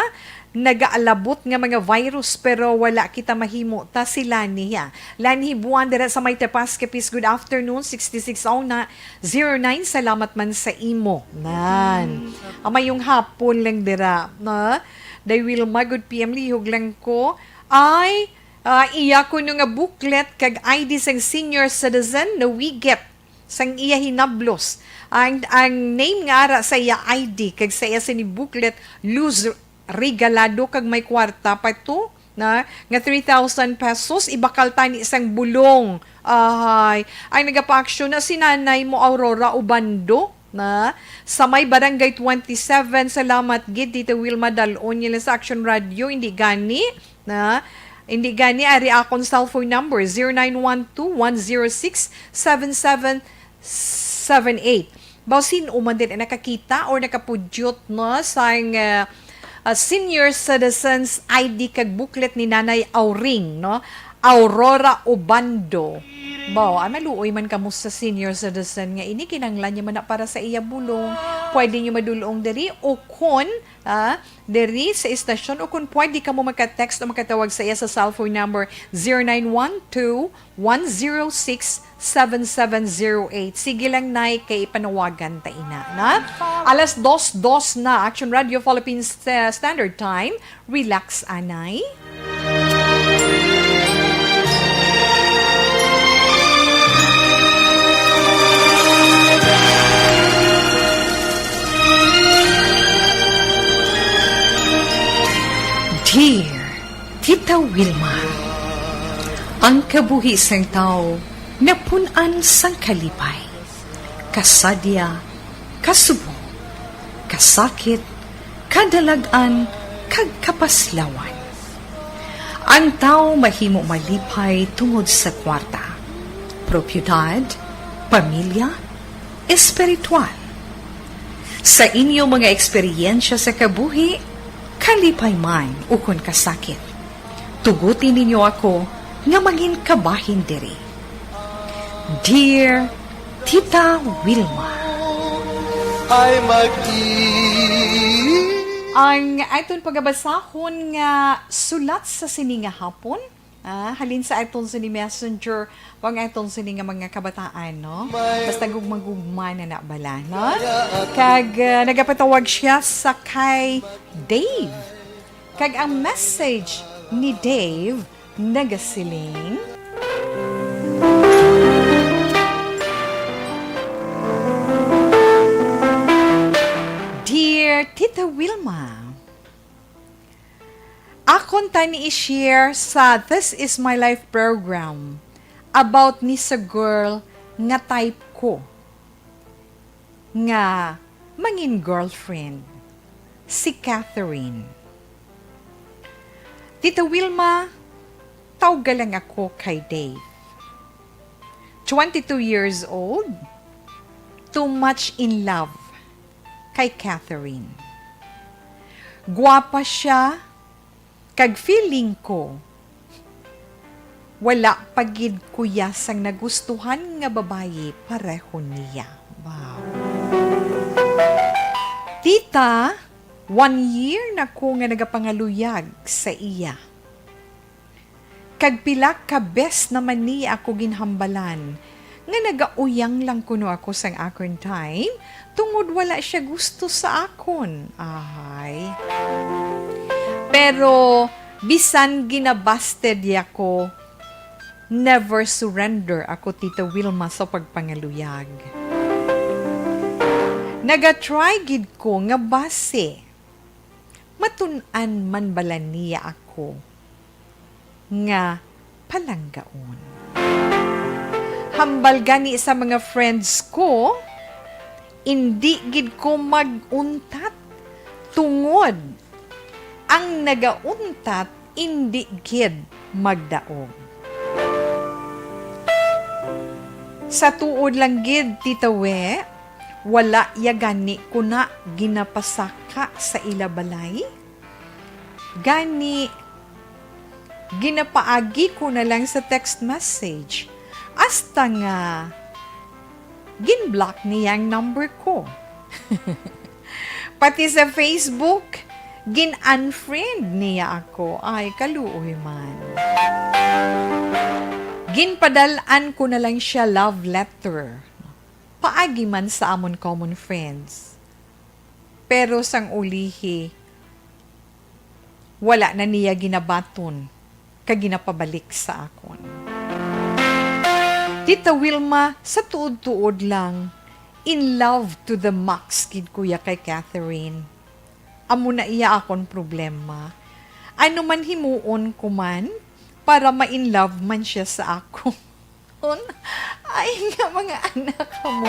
nagaalabot nga mga virus, pero wala kita mahimo. Ta si Lani, ya. Lani Hibuan dira sa may Tepas, Capiz, good afternoon, sixty-six oh na, zero nine, salamat man sa imo. Nan. Ah, mayong hapon lang dira, no? Day Wilma, good P M, lihog lang ko. Ay, ah, iya kuno nga booklet kag I D sang senior citizen nawigit sang iya hinablos. Ang, ang name nga ara sa iya I D kag sa iya sini booklet, Luz Regalado, kag may kwarta pa to na nga three thousand pesos, ibakal tani sang bulong. Ahay, ang nagapaaksyon na si Nanay mo, Aurora Obando, na sa may Barangay twenty-seven. Salamat gid, Tita Wilma, dal-on nila sa Action Radio. Hindi gani, na, hindi gani, ari akon cellphone number, zero nine one two, one zero six, seven seven seven eight. Baw, sin-o man din ang nakakita or nakapudyot, no, sang, ah, ah, senior citizens I D kag booklet ni Nanay Auring, no? Aurora Obando. Baw, ah, maluoy man kamo sa senior citizen nga ini, kinahanglan niya man na para sa iya bulong. Pwede niyo madulong diri o kon, ah, diri sa istasyon, o kon pwede kamo maka-text o makatawag sa iya sa cellphone number zero nine one two, one zero six, seven seven zero eight. Sige lang, Nay, kay ipanawagan ta ina, na? Alas dos dos na, Action Radio Philippines, uh, Standard Time. Relax, anay. Dear Tita Wilma, ang kabuhi sang tawo napun-an sang kalipay, kasadya, kasubong, kasakit, kadalag-an, kag kapaslawan. Ang tawo mahimo malipay tungod sa kwarta, propiedad, pamilya, espiritual. Sa inyo mga eksperyensya sa kabuhi, kalipay man ukon kasakit, tuguti ninyo ako nga mangin kabahin diri. Dear Tita Wilma. Ay mag-i- Ang aton pagabasahon nga sulat sa sini nga hapon, ah, halin sa aton sini messenger, o ang aton sini nga mga kabataan, no? Basta gugma-gugma na na bala, no? Kag, ah, nagapatawag siya sa kay Dave. Kag ang message ni Dave nagasiling, Dear Tita Wilma, akon tani i-share sa This Is My Life program about ni sa girl nga type ko nga mangin girlfriend, si Catherine. Tita Wilma, tawga lang ako kay Dave. Twenty-two years old, too much in love kay Catherine. Gwapa siya, kag feeling ko, wala pa gid kuya sang nagustuhan nga babayi pareho niya. Wow. Tita, one year na ko nga nagapangaluyag sa iya. Kag pila ka bes naman niya ako ginhambalan nga nagauyang lang kuno ako sang akon time tungod wala siya gusto sa akon. Ahay. Pero bisan ginabasted ya ko, never surrender ako, Tita Wilma, sa pagpangaluyag. Nagatry gid ko nga basi matun-an man bala niya ako nga palanggaon. Hambal gani sa mga friends ko, indi gid ko mag-untat tungod ang nagauntat indi gid magdaog. Sa tuod lang gid, Tita We, wala ya gani ko na ginapasaka sa ila balay. Gani, ginapaagi ko na lang sa text message. Hasta nga, gin-block niya ang number ko. Pati sa Facebook, gin-unfriend niya ako. Ay, kaluoy man. Ginpadal-an ko na lang siya love letter. Paagi man sa amon common friends. Pero sang ulihi, wala na niya ginabaton kag ginapabalik sa akon. Tita Wilma, sa tuod-tuod lang, in love to the max gid ko ya kay Catherine. Amo na iya akon problema. Ano man himuon ko man para ma-in love man siya sa akon? Ay, nga mga anak mo.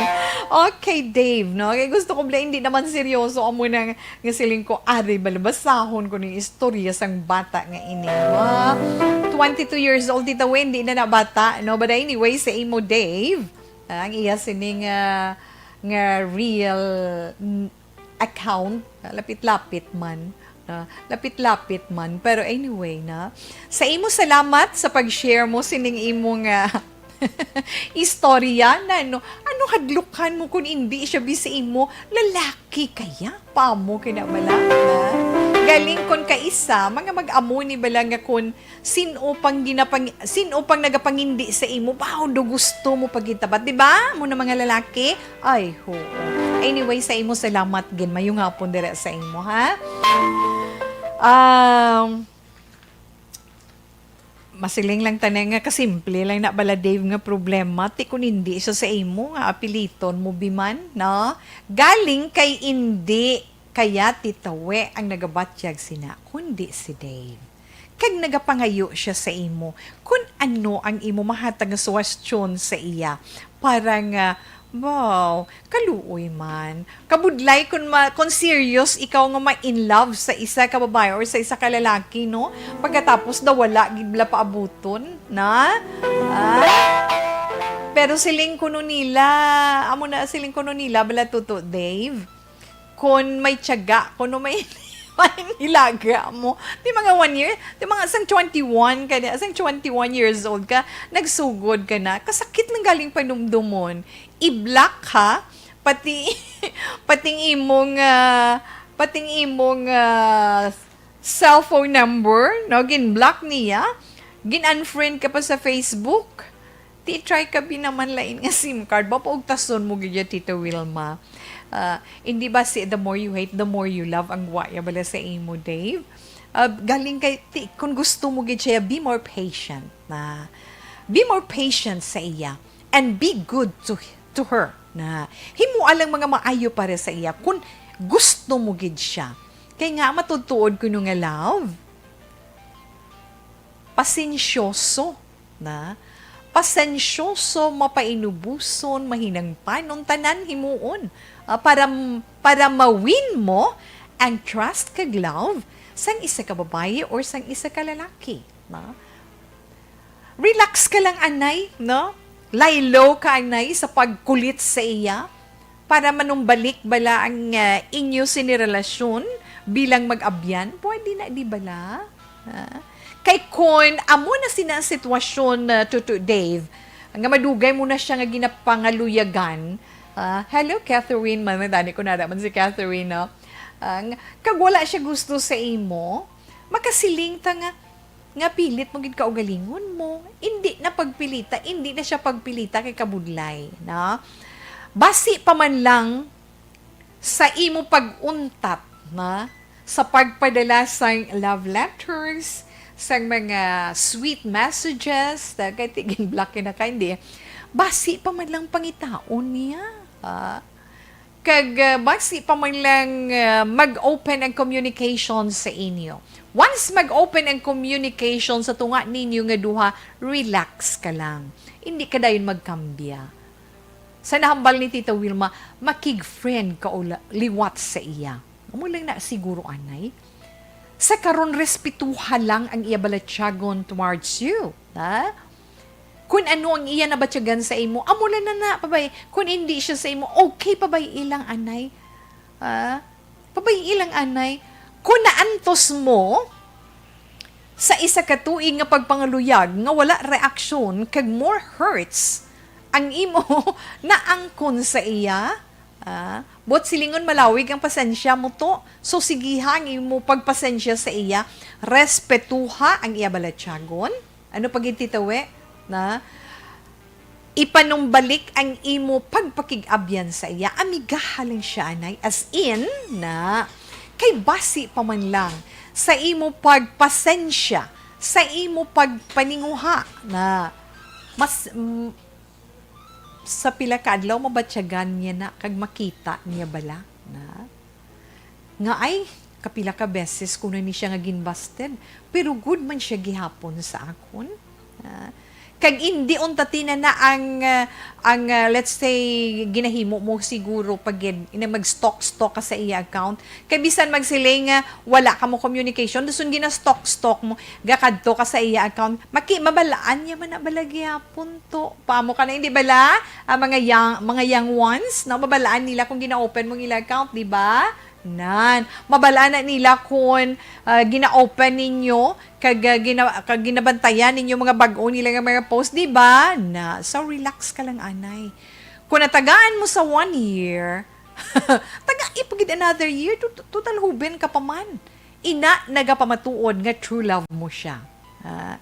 Okay, Dave, no? Kay gusto ko bala, hindi naman seryoso amo na nga siling ko, ari, bala, basahon ko ning istorya sang bata nga ini. Wa, twenty-two years old, Tita Wendy, na na bata, no? But anyway, sa imo, Dave, ah, ang iya sining, ah, nga real, mm, account, lapit-lapit man. Ah, lapit-lapit man. Pero anyway, na. Sa imo, salamat sa pag-share mo sining imo nga istorya na, no? Ano hadlukan mo kung hindi siya bi sa imo? Lalaki kaya? Pamo kay na bala, ha? Galing kon kaisa, mga mag-amo ni bala nga kon sin-o pang ginapang-, sin-o pang nagapangindi sa imo, bawo do gusto mo pagitabat, di ba? Mo na mga lalaki? Ay, ho. Anyway, sa imo, salamat gid. Mayong hapon dira sa imo, ha? Um, masiling lang tani nga kasimple lang na bala, Dave, nga problema. Ti kun hindi siya sa imo, nga apiliton mo, biman, no? Galing kay indi kaya Tita We ang nagabatyag sina, kundi si Dave. Kag nagapangayo siya sa imo kun ano ang imo mahatag nga suwestyon sa iya para nga, wow, kaluoy man. Kabudlay kun ma-, kun serious ikaw nga ma-in love sa isa ka babayi or sa isa ka lalaki, no? Pagkatapos daw wala gid bala paabuton, na? Ah? Pero siling kuno nila, amo na, siling kuno nila bala, Tuto Dave, kon may tiyaga, kuno may, may nilaga mo. Di mga one year, di mga sang twenty-one ka na, sang twenty-one years old ka, nagsugod ka na. Kasakit lang galing panumdumon. I-block, ha? Pati, pating imong, ah, pating imong, ah, cellphone number, no? Gin-block niya. Gin-unfriend ka pa sa Facebook. Ti try ka bi naman lain nga sim card. Ba, paugtason mo gid ya, Tita Wilma. Ah, hindi ba si the more you hate, the more you love ang wa ya bala sa imo, Dave? Ah, galing kay, ti, kung gusto mo gid siya, be more patient na. Be more patient sa iya. And be good to, to her na. Himoa lang mga maayo para sa iya kung gusto mo gid siya. Kay nga, matutuod kuno nga love, pasensyoso na, pasensyoso, mapainubuson, mahinangpanon, tanan himuon, ah, para, para ma-win mo ang trust kag love sang isa ka babayi or sang isa ka lalaki, no? Relax ka lang, anay, no? Lie low ka, anay, sa pagkulit sa iya para manumbalik bala ang, ah, inyo sini relasyon bilang mag-abyan. Pwede na, di bala? Ha? Kay kon amo na sina ang sitwasyon, ah, Tuto Dave, nga madugay mo na siya nga ginapangaluyagan. Ah, hello, Catherine. Manadani ko na naman si Catherine, no? Ah, nga- kag wala siya gusto sa imo, makasiling ta nga, nga pilit mo gid kaugalingon mo. Indi na pagpilita, indi na siya pagpilita kay kabudlay, no? Basi pa man lang sa imo pag-untat, na, sa pagpadala sang love letters, sang mga sweet messages, ta-, kay tigin-block na ka, hindi. Basi pa man lang pangitaon niya, ah. Kag, ah, basi pa man lang, ah, mag-open ang communication sa inyo. Once mag-open ang communication sa tunga ninyo nga duha, relax ka lang. Hindi ka dayon magkambya. Sa nahambal ni Tita Wilma, makig-friend ka o la-, liwat sa iya. Amo lang na siguro, anay. Sa karon, respetuha lang ang iya balatyagon towards you, ha? Kung ano ang iya nabatyagan sa imo, amo lang na, na, pabay. Kung hindi siya sa imo, okay, pabay ilang, anay. Ha? Pabay ilang, anay. Kung naantos mo, sa isa ka tuig nga pagpangaluyag nga wala reaksyon kag more hurts ang imo naangkon sa iya, ah, buot silingon malawig ang pasensya mo to. So, sigiha ang imo pagpasensya sa iya, respetuha ang iya balatyagon. Ano pa gid, Tita We? Na, ipanumbalik ang imo pagpakig-abyan sa iya. Amigaha lang siya, anay. As in, na, kay basi pa man lang sa imo pagpasensya, sa imo pagpaninguha, na, mas, mm, sa pila ka adlaw, mabatyagan niya na, kag makita niya bala, na. Nga ay, kapila ka beses ko na ni siya nga ginbasted, pero good man siya gihapon sa akon. Ah, kag indi unta tina na ang, ah, ang, ah, let's say, ginahimo mo siguro pag gid, ina mag-stalk-stalk ka sa iya account. Kay bisan magsiling nga wala ka mo communication, dason gina-stalk-stalk mo, gakadto ka sa iya account, maki-, mabalaan niya man na bala gihapon to. Paamo ka na, hindi bala? Ang mga young, mga young ones, no? Mabalaan nila kung gina-open mong ila account, di ba? Nan, mabalaan na nila kung, ah, gina-open ninyo, kag, ah, gina-, kag ginabantayan ninyo mga bag-o nila nga mga post, di ba? Na, so relax ka lang, anay. Kung natagaan mo sa one year, tagai pa gid another year, to-, total huben ka pa man. Ina, nagapamatuod nga true love mo siya. Ah,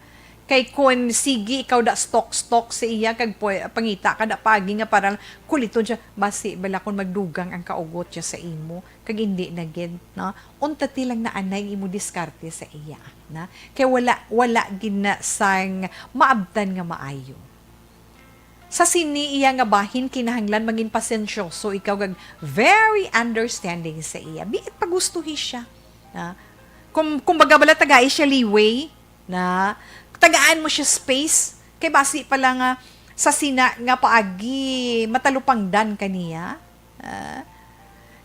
kay kun sige ikaw da stalk-stalk sa iya, kag pwe-, pangita ka da paagi nga parang kuliton siya, basi bala kun magdugang ang kaugot siya sa imo, kag indi na gid, no? Unta ti lang na anay ang imo diskarte sa iya, na? Kay wala, wala gid na sang maabtan nga maayo. Sa sini iya nga bahin, kinahanglan mangin pasensyoso ikaw kag very understanding sa iya. Biit pagustuhi siya, na? Kum-, kumbaga bala, tagai siya leeway, na tagaan mo siya space. Kay basi pa lang nga sa sina nga paagi matalupangdan ka niya. Ah,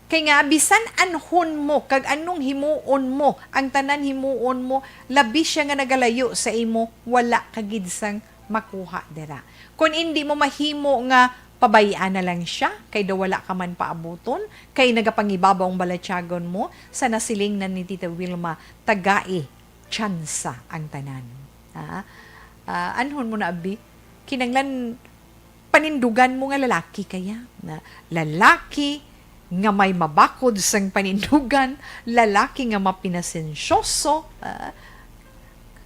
kay nga, bisan anhon mo kag anong himuon mo, ang tanan himuon mo, labi siya nga nagalayo sa imo, wala ka gid sang makuha dira. Kun indi mo mahimo nga pabay-an na lang siya, kay daw wala ka man paabuton, kay nagapangibabaw ang balatyagon mo, sa nasiling na ni Tita Wilma, tagai tsansa ang tanan. Ha? Ah, anhon mo na, abi? Kinanglan panindugan mo nga lalaki kaya. Na lalaki nga may mabakod sang panindugan, lalaki nga mapinasensyoso, ah,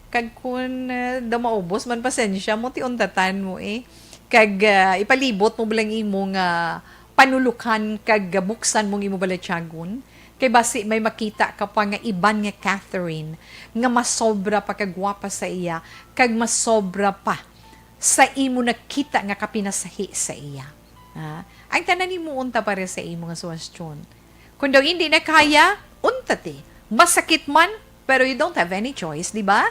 kag kun, ah, daw maubos man pasensya mo, ti untatan mo, eh. Kag, ah, ipalibot mo bala ang imo nga panulukan kag buksan mong imo balatyagon. Kay basi may makita ka pa nga iban nga Catherine nga masobra pa ka gwapa sa iya, kag masobra pa sa imo nakita nga kapinasahi sa iya. Ha? Ang tanan himuon ta para sa imo nga suwestyon. Kung daw hindi na kaya, unta ti. Masakit man, pero you don't have any choice, di ba?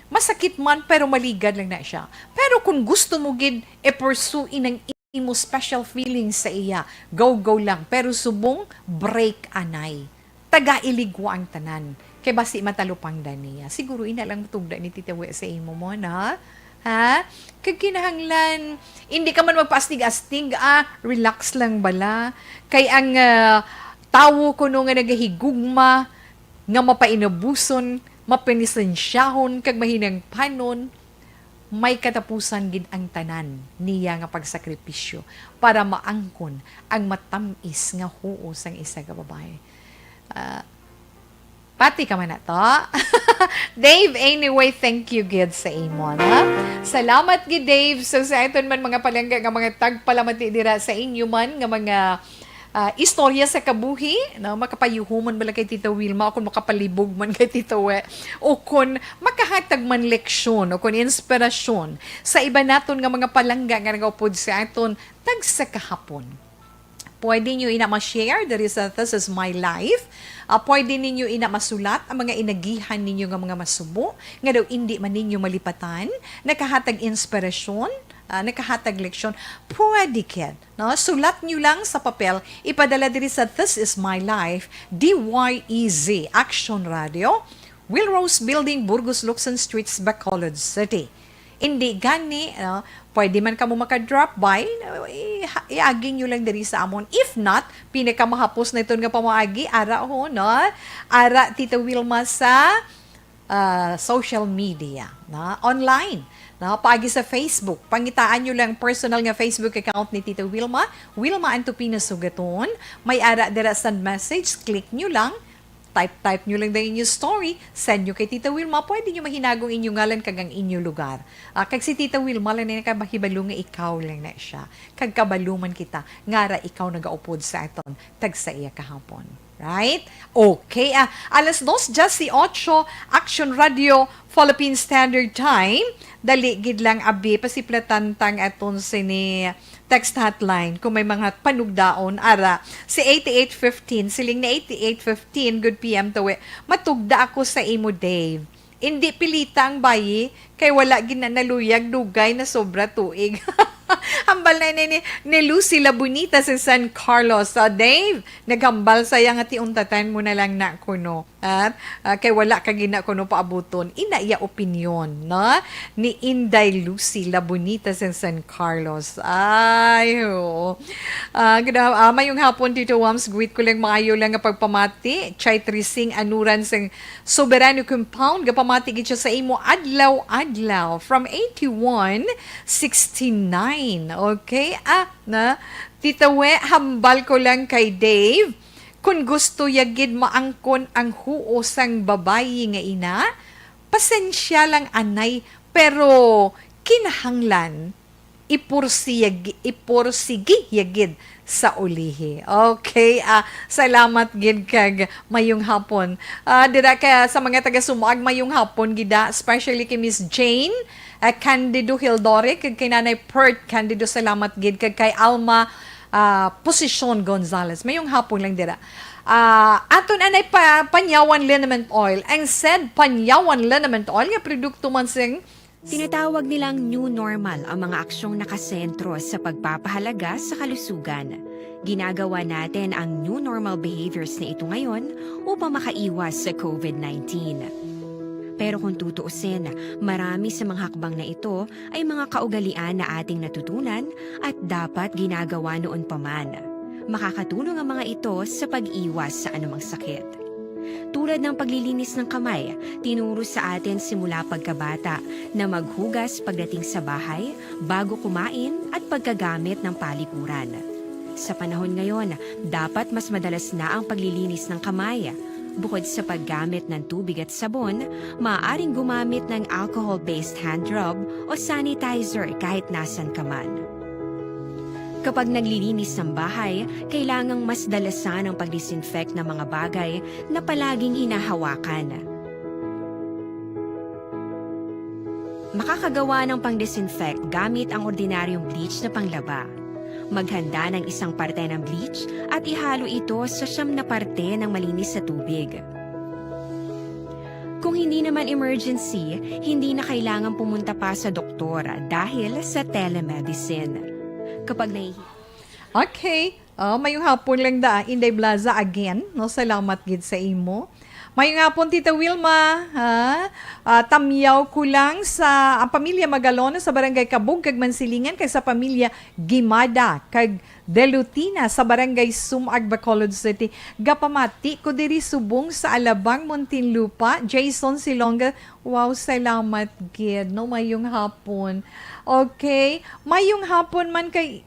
Masakit man, pero maligad lang na siya. Pero kung gusto mo gid, e pursue ang imo special feelings sa iya, go, go lang. Pero subong break anay. Taga iligwa ang tanan. Kay basi matalupangdan niya. Siguro ina lang matugda ni Tita We sa imo mo, na? Ha? Kag kinahanglan, hindi ka man magpaastig-astig, ah, relax lang bala. Kay ang, ah, tawo kuno nga nagahigugma, nga mapainabuson, mapinisensyahon, kag mahinangpanon, may katapusan gid ang tanan niya nga pagsakripisyo para maangkon ang matamis nga huo sang isa ka babayi. Ah, pati ka man na to. Dave, anyway, thank you gid sa imo, no? Salamat gid, Dave. So, sa aton man mga palangga nga mga tagpalamati dira sa inyo man nga mga, ah, istorya sa kabuhi, no? Makapayuhumon bala kay Tita Wilma, o kung makapalibog man kay Tita We, o kung makahatag man leksyon, o kung inspirasyon sa iba naton nga mga palangga nga nagaupod sa aton tagsa kahapon. Pwede nyo ina ma-share diri sa This Is My Life. Ah, pwede ninyo ina masulat ang mga inagihan ninyo nga mga masubo nga daw indi man ninyo malipatan, nakahatag inspirasyon, ah, nakahatag leksyon. Pwede kid, no? Sulat nyo lang sa papel, ipadala diri sa This Is My Life, D Y E Z, Action Radio, Will Rose Building, Burgos, Locsin Streets, Bacolod City. Hindi gani, no? Pwede man kamo maka-drop by, no? I-, iagi nyo lang diri sa amon. If not, pinakamahapos na iton nga pamaagi, ara ho, no? Ara, Tita Wilma sa, ah, social media, no? Online, no? Paagi sa Facebook. Pangitaan nyo lang personal nga Facebook account ni Tita Wilma, Wilma Antupino Sugaton. May ara dira sa message, click nyo lang. Type-type nyo lang ang inyo story, send nyo kay Tita Wilma, pwede nyo mahinagong inyo ngalan kag ang inyo lugar. Ah, kag si Tita Wilma lang na nakabahibalo nga ikaw lang na siya. Kag kabalo man kita, nga ara ikaw nagaupod sa aton, tagsa iya kahapon. Right? Okay, ah, alas dos diyes y ocho, Action Radio, Philippine Standard Time. Dali gid lang, abi, pasiplatan tang aton sini text hotline kung may mga panugdaon, ara, si eighty-eight fifteen, siling ni eighty-eight fifteen, "Good P M to we. Matugda ako sa imo, Dave. Indi pilita ang bayi, kay wala gid na naluyag, dugay na sobra tuig." Hambal na ini ni, ni Lucy La Bonita sa San Carlos. Ah, Dave, naghambal saya nga tiuntatan mo na lang na kuno. At, ah, kay wala ka gina kuno paabuton. Ina iya opinyon, no? Ni Inday Lucy La Bonita sa San Carlos. Ay, oo. Ah, gada-, ah, mayong hapon, Tito Wams. Greet ko lang maayo lang nga pagpamati. Chai Trising Anuran sang Soberano Compound. Gapamati gid siya sa imo adlaw-adlaw. From eighty-one sixty-nine. Okay? Ah, na. Tita We, hambal ko lang kay Dave. Kon gusto ya gid maangkon ang huo sang babayi nga ina, pasensya lang anay, pero kinahanglan ipursiyag-, ipursigi ya gid sa ulihi. Okay, ah, salamat gid kag mayong hapon. Ah, dira ka sa mga taga Sumaag, mayong hapon gid, ah, especially kay Miss Jane, ah, Candido Hildore, kag kay Nanay Pert Candido, salamat gid, kag kay Alma ah, Posisyon Gonzales. Mayong hapon lang dira. Ah, aton anay pa, Panyawan Liniment Oil. Ang said Panyawan Liniment Oil nga produkto man sing Tinatawag nilang new normal ang mga aksyong nakasentro sa pagpapahalaga sa kalusugan. Ginagawa natin ang new normal behaviors na ito ngayon upang makaiwas sa covid nineteen. Pero kung tutuusin, marami sa mga hakbang na ito ay mga kaugalian na ating natutunan at dapat ginagawa noon pa man. Makakatulong ang mga ito sa pag-iwas sa anumang sakit. Tulad ng paglilinis ng kamay, tinuro sa atin simula pagkabata na maghugas pagdating sa bahay, bago kumain, at pagkagamit ng palikuran. Sa panahon ngayon, dapat mas madalas na ang paglilinis ng kamay. Bukod sa paggamit ng tubig at sabon, maaaring gumamit ng alcohol-based hand rub o sanitizer kahit nasan ka man. Kapag naglilinis ng bahay, kailangang mas dalasan ang pag-disinfect ng mga bagay na palaging hinahawakan. Makakagawa ng pang-disinfect gamit ang ordinaryong bleach na panglaba. Maghanda ng isang parte ng bleach at ihalo ito sa siyam na parte ng malinis na tubig. Kung hindi naman emergency, hindi na kailangan pumunta pa sa doktor dahil sa telemedicine. Kapag nahihi- Okay. Oh, mayong hapon lang da, Inday Blaza again, no? Salamat gid sa imo. Mayong hapon, Tita Wilma, ha? Ah, tamyaw ko lang sa, ang pamilya Magalona sa Barangay Kabug kag Mansilingan, kag sa pamilya Gimada kag Delutina sa Barangay Sumag, Bacolod City. Gapamati ko diri subong sa Alabang, Muntinlupa, Jason Silonga. Wow, salamat gid, no? Mayong hapon. Okay, mayong hapon man kay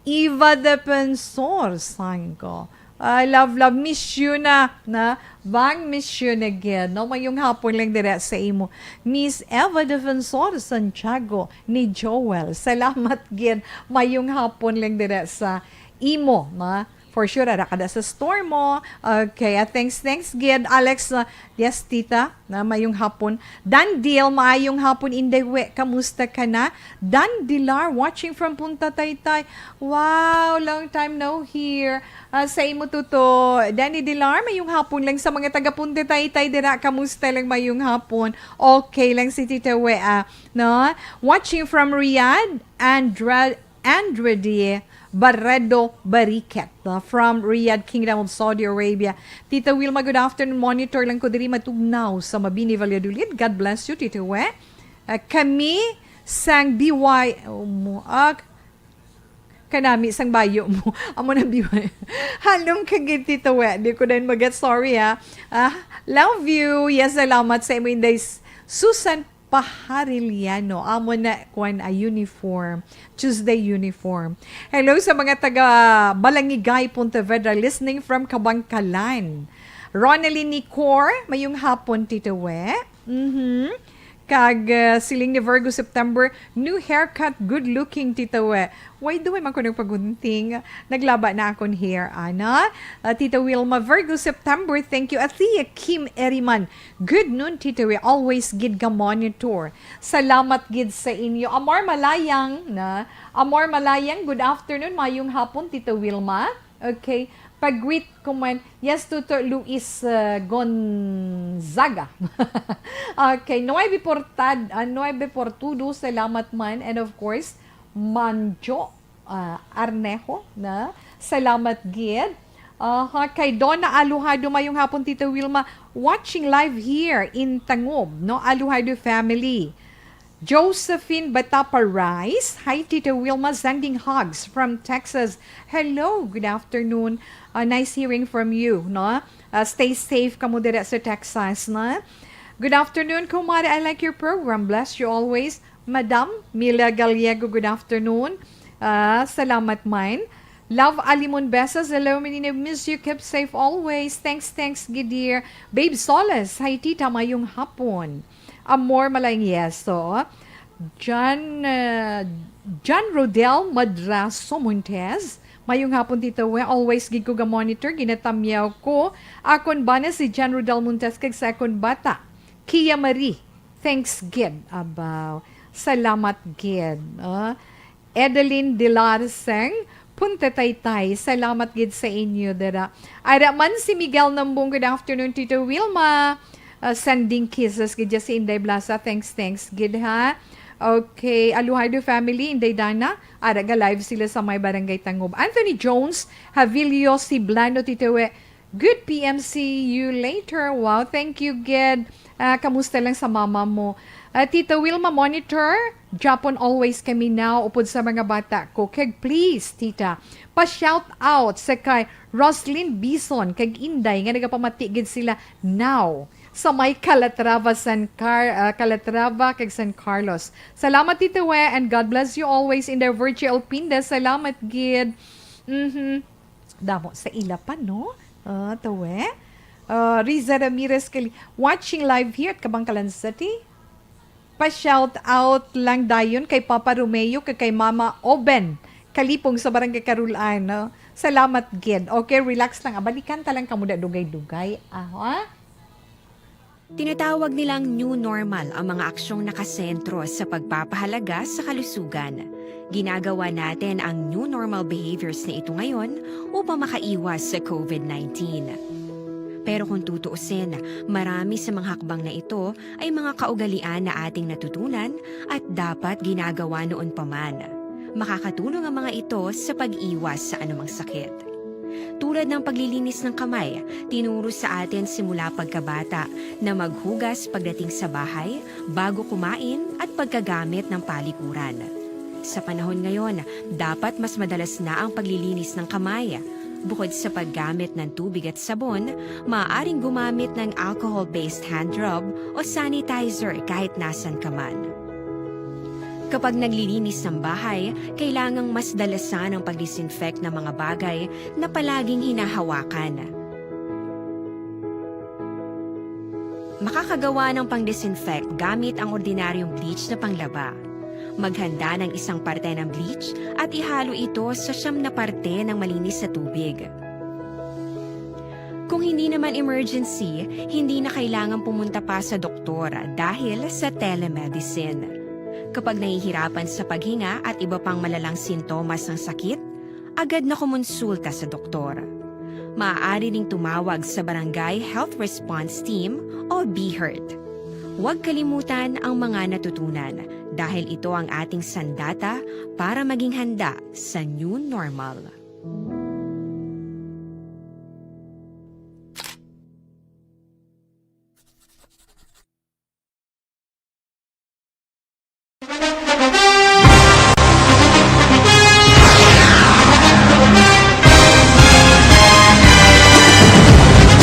Eva Defensor, sangko. I love, love. Miss you na, na. Bang, miss you na gid, no? Mayong hapon lang dira sa imo. Miss Eva Defensor Santiago ni Joel. Salamat gid. Mayong hapon lang dira sa imo, ma. For sure, ara ka da sa store mo. Okay, ah, thanks, thanks gid, Alex. Ah, yes, tita, na mayong hapon. Dan Dil, maayong hapon, Inday We. Kamusta ka na? Dan Dilar, watching from Punta Taytay. Wow, long time no hear. Ah, sa imo, Tuto. Danny Dilar, mayong hapon lang sa mga taga Punta Taytay dira. Kamusta lang, mayong hapon? Okay lang si Tita We, ah, no? Watching from Riyadh, Andra, Andra D. Barredo Bariket, no? From Riyadh, Kingdom of Saudi Arabia. Tita Wilma, good afternoon. Monitor lang ko diri matugnaw sa Mabini, Valladolid. God bless you, Tita We. Ah, kami sang B Y, um, ah, kanami sang bayo mo. Amo na B Y. Halong ka gid, Tita We. Di ko din mag-get. Sorry, ha. Ah, love you. Yes, salamat sa imo, Inday S-, Susan Pahariliano. Amo na, kuan, a uniform. Tuesday uniform. Hello sa mga taga Balangigay, Pontevedra, listening from Kabangkalan. Ronelyn Nicor, mayong hapon, Tita We. Mhm. Kag, uh, siling ni Virgo September, new haircut, good looking, Tita We. Why do I man ko nagpagunting? Naglaba na akon hair, ana. Uh, Tita Wilma, Virgo September, thank you. Athea Kim Eriman, good noon, Tita We. Always gid ga monitor. Salamat gid sa inyo. Amor Malayang, na. Amor Malayang, good afternoon, mayong hapon, Tita Wilma. Okay. Pag-greet ko man, yes, Tuto Luis, uh, Gonzaga. Okay. Nueve Portad-, ah, Nueve Portudo, salamat man. And of course, Manjo, ah, Arnejo, na. Salamat gid. Aha, kay Donna Aluhado, mayong hapon, Tita Wilma. Watching live here in Tangub, no? Aluhado family. Josephine Batapa Rice. Hi, Tita Wilma. Sending hugs from Texas. Hello, good afternoon. Uh, nice hearing from you, no? Uh, stay safe kamo dira sa Texas, no? Good afternoon, kumare. I like your program. Bless you always. Madam Mila Gallego, good afternoon. Ah, salamat man. Love Alimon Besas, hello, Menina, miss you, keep safe always. Thanks, thanks, gid dear. Babe Soles, hi tita, mayong hapon. Amor Malayang Yeso. John, ah, John Rodel Madraso Montes, mayong hapon, Tita We. Always gid ko ga-monitor, ginatamyaw ko akon bana si John Rodel Montes kag sa akon bata, Kia Marie. Thanks gid. Abaw. Salamat gid. Ah, Edeline Dilarseng, Punta Taytay. Salamat gid sa inyo dira. Ara man si Miguel Nambong, good afternoon, Tito Wilma. Ah, sending kisses gid dya si Inday Blasa. Thanks, thanks gid, ha. Okay, Aluhado family, Inday Dana. Ara ga live sila sa may Barangay Tangub. Anthony Jones, Havilio Siblano, Tito We. Good P M, see you later. Wow, thank you gid. Ah, kamusta lang sa mama mo? Ah, Tita Wilma, monitor. Japon always kami now, upod sa mga bata ko. Kag please, tita, pa-shout out sa kay Roslyn Bison kag Inday nga nagapamati gid sila now sa may Calatrava, San Car-, ah, Calatrava kag San Carlos. Salamat, Tita We, and God bless you always in the virtual Pinda. Salamat gid. Mhm. Damo sa ila pa, no? Ah, tawe. Ah, Riza Ramirez Kali-, watching live here at Kabangkalan City. Pa-shout out lang dayon kay Papa Romeo kag kay Mama Oben Kalipong sa Barangay Carolan, no? Salamat gid. Okay, relax lang. Abalikan ta lang kamo da dugay-dugay. Ah, ha? Tinatawag nilang new normal ang mga aksyong nakasentro sa pagpapahalaga sa kalusugan. Ginagawa natin ang new normal behaviors na ito ngayon upang makaiwas sa COVID nineteen. Pero kung tutuusin, marami sa mga hakbang na ito ay mga kaugalian na ating natutunan at dapat ginagawa noon pa man. Makakatulong ang mga ito sa pag-iwas sa anumang sakit. Tulad ng paglilinis ng kamay, tinuro sa atin simula pagkabata na maghugas pagdating sa bahay, bago kumain at pagkagamit ng palikuran. Sa panahon ngayon, dapat mas madalas na ang paglilinis ng kamay. Bukod sa paggamit ng tubig at sabon, maaaring gumamit ng alcohol-based hand rub o sanitizer kahit nasan ka man. Kapag naglilinis ng bahay, kailangang mas dalasan ang pag-disinfect ng mga bagay na palaging hinahawakan. Makakagawa ng pang-disinfect gamit ang ordinaryong bleach na panglaba. Maghanda ng isang parte ng bleach at ihalo ito sa siyam na parte ng malinis na tubig. Kung hindi naman emergency, hindi na kailangan pumunta pa sa doktor dahil sa telemedicine. Kapag nahihirapan sa paghinga at iba pang malalang sintomas ng sakit, agad na kumonsulta sa doktor. Maaari ring tumawag sa Barangay Health Response Team o BHERT. Huwag kalimutan ang mga natutunan dahil ito ang ating sandata para maging handa sa new normal.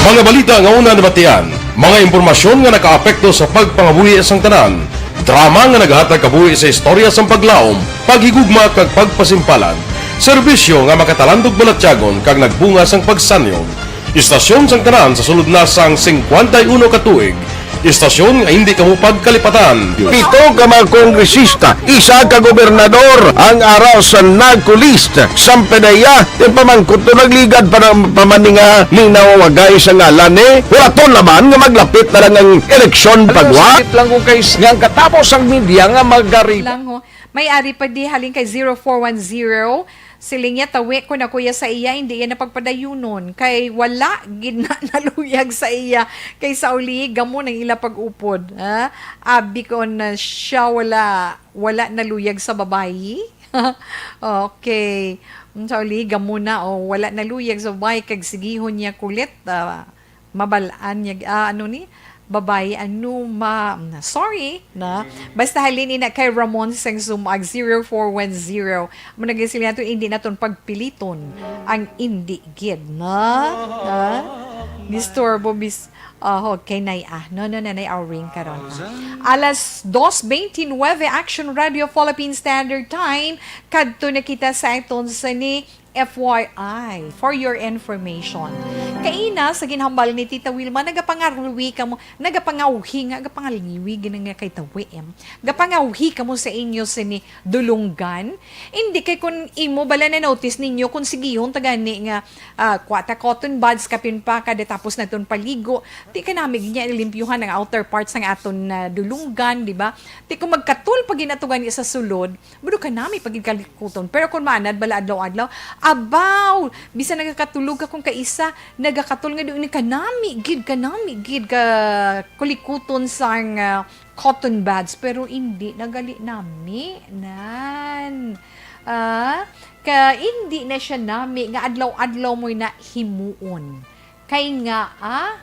Mga balita nga una nabatian, mga impormasyon nga nakaapekto sa pagpangabuhi sang tanan, drama nga nagahatag kabuhi sa istorya sang paglaom, paghigugma kag pagpasimpalan, serbisyo nga makatalandog balatyagon kag nagbunga sang pagsanyon. Istasyon sang tanan sa sulod na sang singkwenta y uno ka tuig. Istasyon nga hindi kamo pagkalipatan. Pito ka mga kongresista, isa ka gobernador ang ara sa NAGCOLEST. Sampay na iya, ti pamangkot to nagligad pa na pa man ni nga linaw wagay sa ngalan ni Huraton naman nga maglapit na lang ang eleksyon pagwa. Sakit lang ko kay s-, nga ang katapos ang media nga magari. Lang ho. May ari pa di halin kay zero four one zero. Siling niya, tawi ko na kuya sa iya, hindi yan napagpadayunon. Kay wala gid na naluyag sa iya. Kay sa uli, gamo nang ila pag-upod. Ha? Abi ko na siya wala, wala naluyag sa babayi. Okay. Sa uli, gamo na, oh, wala naluyag sa babayi. Kag sigihon niya kulit. Ah, mabal-an niya, ah, ano ni? Babayi, ano, ma-, sorry, na. Basta halin ina kay Ramon sang Sumag, zero four one zero. Amo na gid sila nato, hindi naton pagpiliton ang indi gid, na? Ah? Disturbo, bis-, ah, okay, nay, ah. No, no, nanay, our ring karon, ah. Alas dos veintinueve, Action Radio Philippine Standard Time. Kadto na kita sa aton sa ni F Y I, for your information. Kaina, sa ginhambal ni Tita Wilma, nagapangarwi kamo, nagapangawhi nga, nagapangalngiwi, gina nga kay tawi, em. Gapangawhi kamo sa inyo sini dulunggan. Hindi kay kun imo bala na notice ninyo, kung sigihon ta gani nga, ah, kuha ta cotton buds, kapin pa, kada tapos naton paligo. Di ka nami niya limpyuhan ang outer parts ng aton, ah, dulunggan, di ba? Di kung magkatul pa ginato gani sa sulod, Budo ka nami pagid kalikuton. Pero kung maanad bala adlaw-adlaw, abaw, bisan nagakatulog ka kung kaisa, nagakatul nga doon ka nami gid, ka nami gid ka kulikuton sang, ah, cotton buds. Pero indi nagali nami, nan. Ah, ka indi na siya nami nga adlaw-adlaw mo'y na himuon. Kay nga, ah,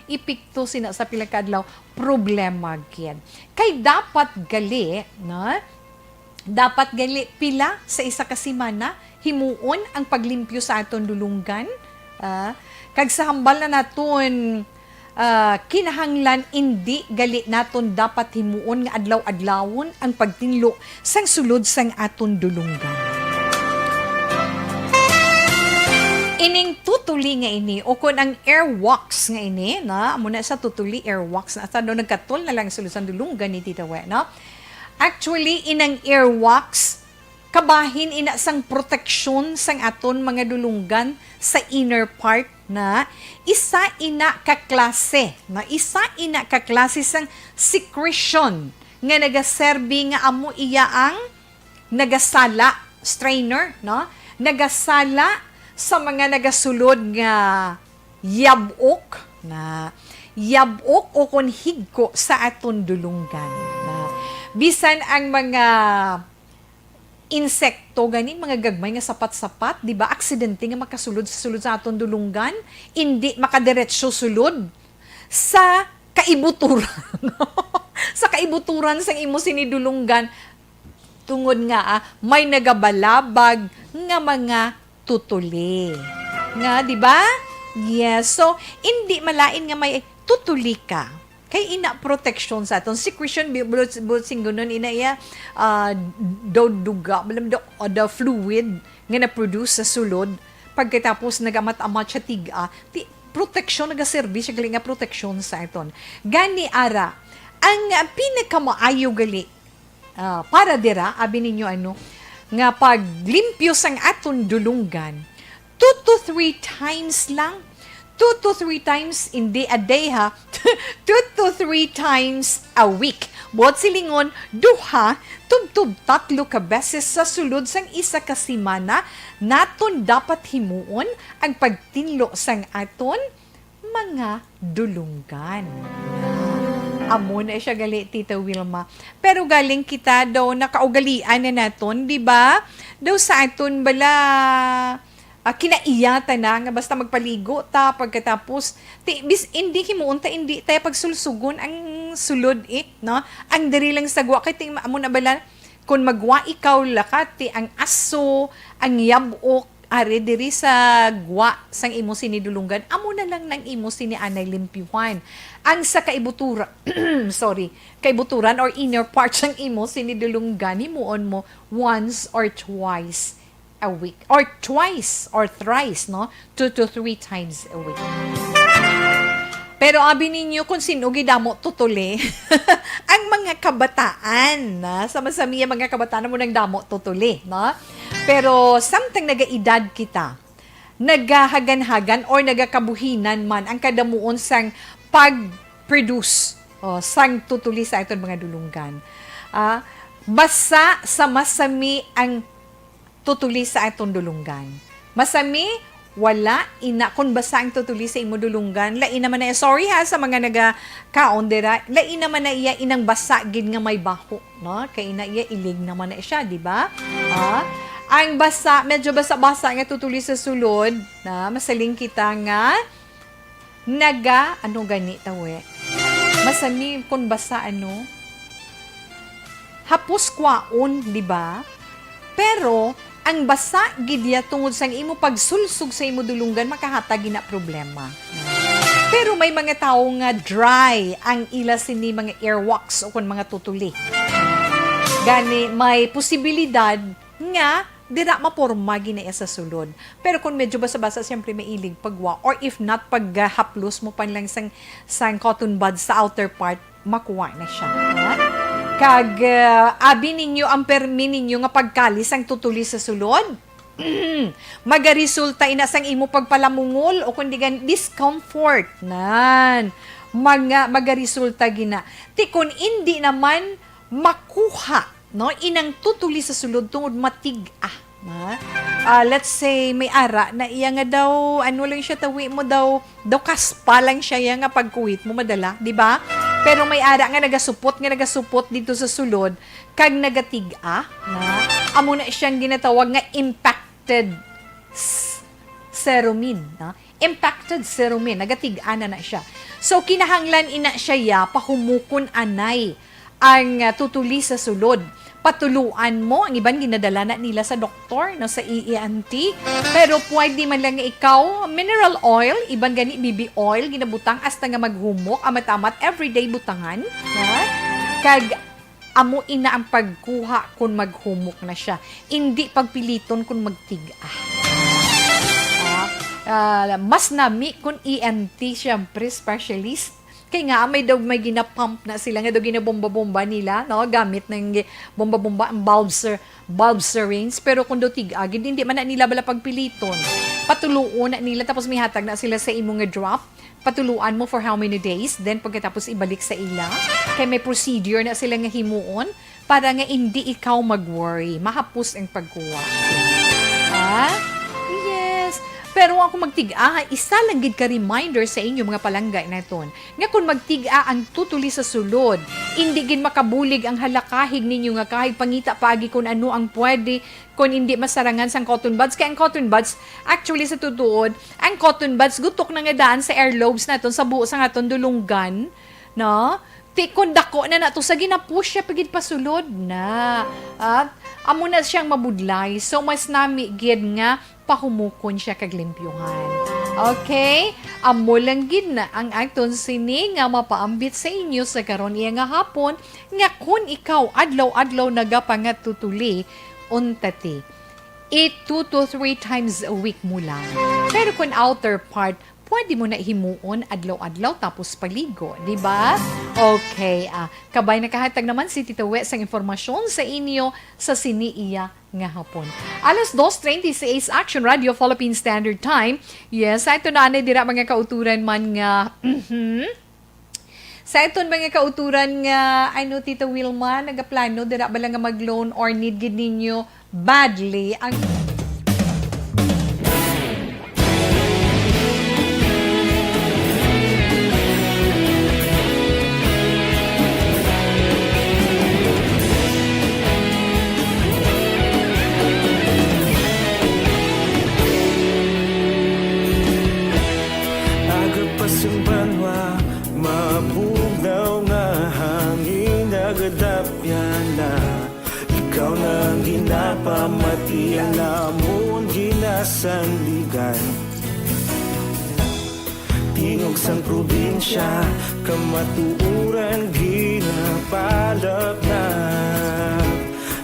epekto sina sa pila ka adlaw, problema gid. Kay dapat gali, no? Dapat gali pila sa isa ka semana himuon ang paglimpyo sa aton dulunggan. Ah, kag sa hambal na naton, ah, kinahanglan, indi gali naton dapat himuon nga adlaw-adlawon ang pagtinlo sang sulod sang aton dulunggan. Ining tutuli nga ini, ukon ang airwalks nga ini, na, amo na sa tutuli, airwalks na, sa daw nagkatul na lang sulod sang dulunggan ni Tita We, no? Actually, inang airwalks, kabahin ina sang proteksyon sang aton mga dulunggan sa inner part na isa ina ka klase, na isa ina ka klase sang secretion nga nagaserbi nga amo iya ang nagasala, strainer, no? Nagasala sa mga nagasulod nga yab-ok na, yab-ok o kon higko sa aton dulonggan na. Bisan ang mga insekto gani, mga gagmay nga sapat-sapat, di ba, aksidente nga makasulod sa sulod sa aton dulonggan, indi makadiretso sulod sa kaibuturan. Sa kaibuturan sang imo sini dulonggan, tungod nga, ah, may nagabalabag nga mga tutuli. Nga, di ba? Yes. So, indi malain nga may tutuli ka. Kay ina proteksyon sa aton. Si Christian bu-, bu-, bu-, singgunon ina iya, ah, daw duga, bala daw, ah, the fluid nga na-produce sa sulod, pagkatapos nagamat-amat siya tiga, ti proteksyon, nagaserbi siya gali nga proteksyon sa aton. Gani ara, ang, ah, pinakamaayo gali, ah, para dira, abi ninyo ano, nga paglimpyo sang aton dulunggan, two to three times lang. Two to three times, hindi a day ha. Two to three times a week. Buot silingon, duha, tubtob tatlo ka beses sa sulod sang isa ka semana, naton dapat himuon ang pagtinlo sang aton mga dulunggan. Amo na siya gali, Tita Wilma. Pero galing kita daw nakaugalian na naton, di ba? Daw sa aton bala, ah, kinaiya ta na nga basta magpaligo ta, pagkatapos, ti, bis, hindi himuon ta, hindi ta pagsulsugon ang sulod, eh, no? Ang diri lang sa gwa, kay ti, amo na bala, kung magwa ikaw, lakat, ti, ang aso, ang yab-ok, ari diri sa gwa sang imo sini dulunggan, amo na lang nang imo sini anay limpyuhan. Ang sa kaibutura-, sorry, kaibuturan or inner part sang imo sini dulunggan, himuon mo once or twice a week, or twice or thrice, no? Two to three times a week. Pero abi ninyo kung sino gidamo tutuli, ang mga kabataan, na, sa masamiya mga kabataan mo nang damo tutuli, no? Pero samtang nagaedad kita, nagahaganhagan or nagakabuhinan man ang kadamuon sang pag-produce, o, sang tutuli sa aton mga dulunggan. Ah, basa sa masami ang tutuli sa aton dulunggan. Masami, wala, ina, kung basa ang tutuli sa imo dulunggan, lain naman na, sorry ha, sa mga nagakaon dira, lain naman na iya inang basa gid nga may baho, no? Kay ina iya ilig naman na siya, di ba? Ah, ang basa, medyo basa-basa nga tutuli sa sulod, na masaling kita nga naga, ano gani, tawe? Masami kung basa, ano? Hapos kwaon, di ba? Pero, ang basa gid ya tungod sang imo pagsulsog sa imo dulunggan, makahatag gina problema. Pero may mga tawo nga dry ang ila sini mga airwalks o kon mga tutuli. Gani, may posibilidad nga dira maporma gina iya sa sulod. Pero kung medyo basa-basa, siyempre may ilig pagwa. Or if not, paghaplos mo pa lang sang, sang cotton bud sa outer part, makuha na siya. Ha? Kag, ah, abi ninyo ang permi ninyo nga pagkali sang tutuli sa sulod, magaresulta ina sang imo pagpalamungol o kundi gan discomfort. Nan. Mga, magaresulta gina. Ti kun indi naman makuha, no, inang tutuli sa sulod tungod matig-a. Ha? Ah, let's say, may ara na iya nga daw, ano lang siya, tawi mo daw, daw kaspa lang siya iya nga pagkuhit mo madala, di ba? Pero may ara nga nagasupot, nga nagasupot dito sa sulod, kag nagatig-a, na amo na siyang ginatawag nga impacted s-, cerumen, no? Impacted cerumen, nagatig-a na na siya. So, kinahanglan ina siya ya, pahumukon anay ang, ah, tutuli sa sulod. Patuluan mo, ang iban ginadala na nila sa doktor, no, sa E E N T. Pero pwede man lang nga ikaw, mineral oil, iban gani B B oil, ginabutang hasta nga maghumok, amat-amat, everyday butangan. Ha? Kag amo ina ang pagkuha kung maghumok na siya. Indi pagpiliton kung magtig-a. Ah, ah, mas nami kung E N T, siyempre, specialist. Kay nga, may daw, may ginapump na sila, nga daw ginabomba-bomba nila, no? Gamit ng gi-, bomba-bomba, ang bulb syr-, bulb syringe. Pero kung daw tig-a gid, hindi man na nila bala pagpiliton. Patuluon na nila, tapos may hatag na sila sa imo nga drop. Patuluan mo for how many days, then pagkatapos ibalik sa ila. Kay may procedure na sila nga himuon para nga hindi ikaw mag-worry. Mahapos ang pagkuha. Ha? Yes. Pero ako magtig-a, ha, isa lang gid ka reminder sa inyo, mga palangga naton, nga kung magtig-a ang tutuli sa sulod, indi gid makabulig ang halakahig ninyo nga kahig pangita paagi kung ano ang pwede, kung indi masarangan sang cotton buds. Kay ang cotton buds, actually, sa tutuod, ang cotton buds gutok na nga daan sa airlobes naton, sa buo sang aton dulunggan, no? Ti, kung dako na na to, sa ginapush siya pa gid pasulod na. At amo na siyang mabudlay. So, mas nami gid nga pahumukon siya kag limpyuhan. Okay? Amo lang gid na ang aton sini nga mapaambit sa inyo sa karon iya nga hapon, nga kun ikaw adlaw-adlaw nagapangatutuli, unta ti, i two to three times a week mo lang. Pero kun outer part, pwede mo na himuon adlaw-adlaw tapos paligo, di ba? Okay, ah, kabay nakahatag naman si Tita We sang impormasyon sa inyo sa sini iya nga hapon. Alas dos treinta sa Action Radio Philippine Standard Time. Yes, sa ito na anay dira, mga kauturan man nga, mhm. Sa iton mga kauturan nga, ano, Tita Wilma, nagaplano dira bala nga mag-loan or need gid ninyo badly ang Aga pa sang banwa, mabugnaw nga hangin nagadapyan na. Ikaw na ang ginapamati, ang amon ginasandigan. Tingog sang probinsya, kamatuoran ginapalapnap.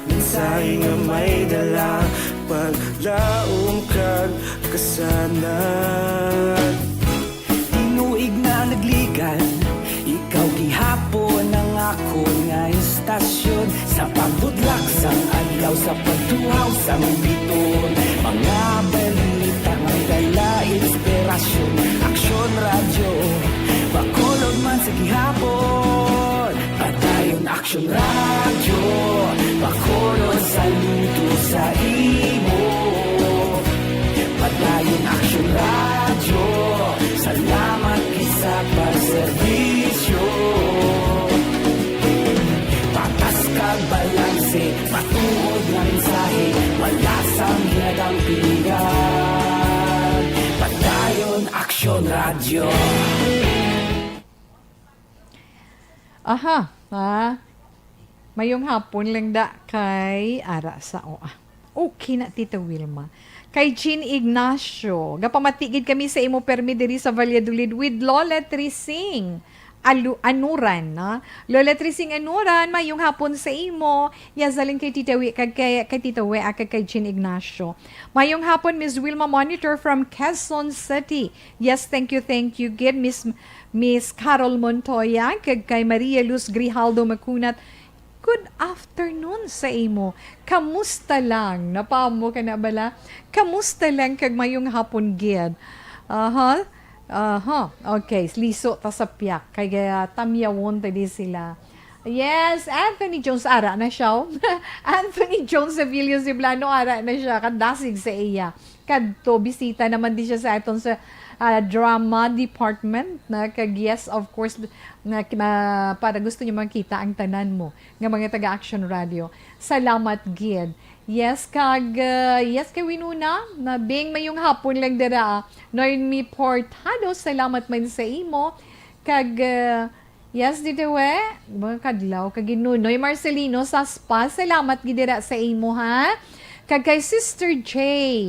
Mensahe nga may dala, paglaom kag kasanag. Tinuig na nagligan, ikaw gihapon ang akon nga istasyon. Sa pagbudlak sang adlaw, sa pagtuhaw sang biton, mga balita nga may dala inspirasyon. Aksyon Radyo, Bacolod man sa gihapon. Padayon Aksyon Radyo, Bacolod, saludo sa imo. Padayon Aksyon Radyo, salamat gid sa pagserbisyo. Patas kag balanse, matuod nga mensahe, wala sang ginadampingan. Padayon Aksyon Radyo. Aha, ha? Mayong hapon lang da kay ara sa o, ah. Okay na, Tita Wilma. Kay Jean Ignacio, gapamati gid kami sa imo permi diri sa Valladolid with Lola Trising Alu-, Anuran, no? Lola Trising Anuran, mayong hapon sa imo. Yes, halin kay Tita Wi-, kag kay, kay Tita Wea, kag kay Jean Ignacio. Mayong hapon, Miss Wilma Monitor from Quezon City. Yes, thank you, thank you. Gid, Miss Miss Carol Montoya, kag kay Maria Luz Grijaldo Macunat, good afternoon sa imo. Kamusta lang? Napamo ka na bala? Kamusta lang kag mayong hapon gid? Aha. Aha. Okay, liso ta sa piyak. Kay, ah, tamyawon ta di sila. Yes, Anthony Jones, ara na siya, oh. Anthony Jones Sevillo Ceblano, ara na siya, kadasig sa iya. Kadto, bisita naman di siya sa aton sa, ah, drama department, na kag yes, of course, na, na, para gusto niyo makita ang tanan mo nga mga taga Action Radio. Salamat gid. Yes, kag, ah, yes, kay Winona, na bing mayong hapon lang dira, ah. Noemi Portado, salamat man sa imo. Kag, ah, Yes, Tita We. Mga kadlaw, kag Nonoy Marcelino sa spa. Salamat gid dira sa imo, ha? Kag kay Sister J,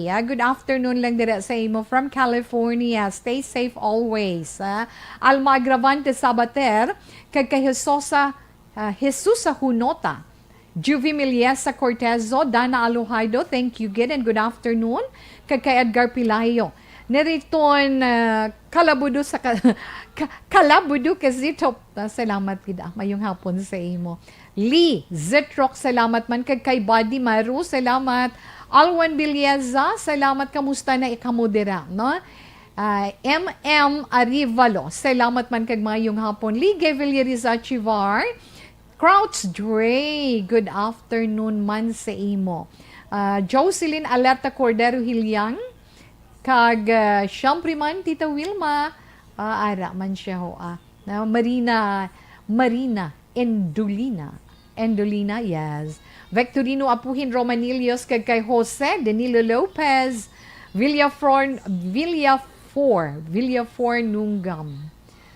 ah, good afternoon lang dira sa imo from California. Stay safe always, ha? Alma Agravante Sabater, kag kay Jesusa, ah, Jesusa Hunota. Juvie Miliesa Cortezo, Dana Alojaido, thank you gid and good afternoon. Kag kay Edgar Pilayo, Neriton, ah, Kalabudo sa ka-, ka-, Kalabudo Kazitop. Ah, salamat gid, ah. Mayong hapon sa imo. Lee Zitrok, salamat man. Kag kay Buddy Maru, salamat. Alwan Bilieza, salamat. Kamusta na ikamo dira, no? Ah, M M Arivalo, salamat man kag mayong hapon. Lee Gay Villariza Chivar, Crouch Dre, good afternoon man sa imo. Ah, Jocelyn Alerta Cordero Hilyang, Kag, ah, siyempre man, Tita Wilma, ah, ara man siya ho, ah. Na, Marina, Marina, Endolina. Endolina, yes. Victorino Apuhin Romanillos, kag kay Jose Danilo Lopez, Villafor, Villafor, Villafor Nunggam.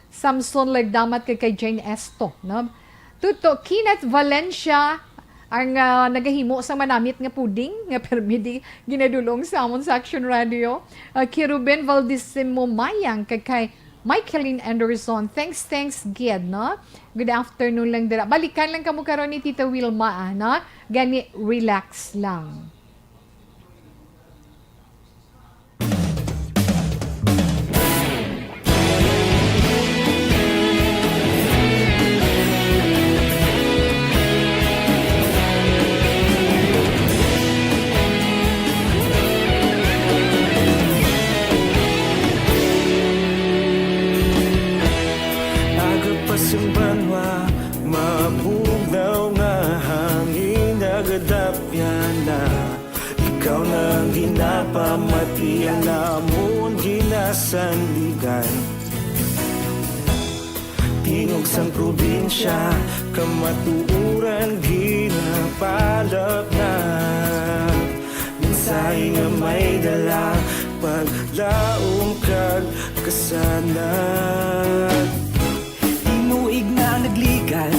Samson Lagdamat kag kay Jane Esto, no? Tuto, Kenneth Valencia, ang, ah, nagahimo sa manamit nga puding nga permi di ginadulong sa amon sa Action Radio. Ah, Kerubin Valdisimo Mayang kag kay Michaeline Anderson. Thanks, thanks, gid, no? Good afternoon lang dira. Balikan lang kamo karon ni Tita Wilma, ah, no? Gani, relax lang. Aga pa sing banwa, mabugnaw nga hangin nagadapyan na. Ikaw na ang ginapamati, ang amon ginasandigan. Tingog sang probinsya, kamatuoran ginapalapnag. Mensahe nga may dala, paglaom kag kasanag. Tinuig na nagligad,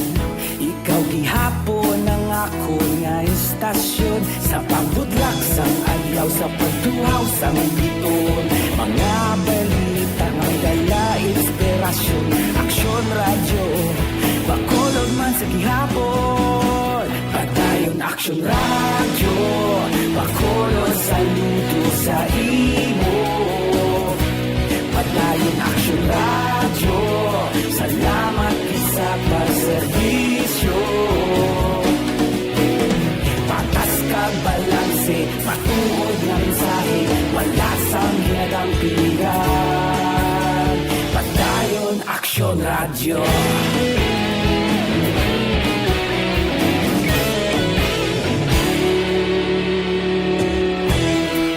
ikaw gihapon ang akon nga istasyon. Sa pagbutlak sang adlaw, sa pagtuhaw sang biton, mga balita nga may dala inspirasyon. Aksyon Radyo, Bacolod man sa gihapon. Padayon Aksyon Radyo, Bacolod, saludo sa imo. Padayon Aksyon Radyo, salamat gid sa pagserbisyo. Patas kag balanse, matuod nga mensahe, wala sang ginadampigan. Padayon Aksyon Radyo.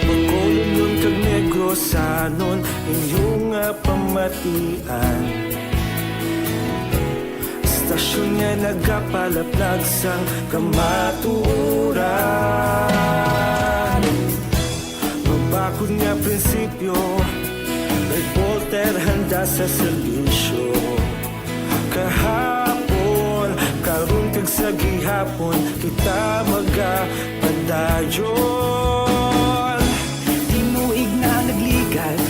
Bacolodnon kag Negrosanon, inyo nga pamatian. Istasyon nga nagapalaplag sang kamatuoran. Mabakod nga prinsipyo, reporter handa sa serbisyo. Kahapon, karon kag sa gihapon, kita magapadayon. Tinuig na nagligad,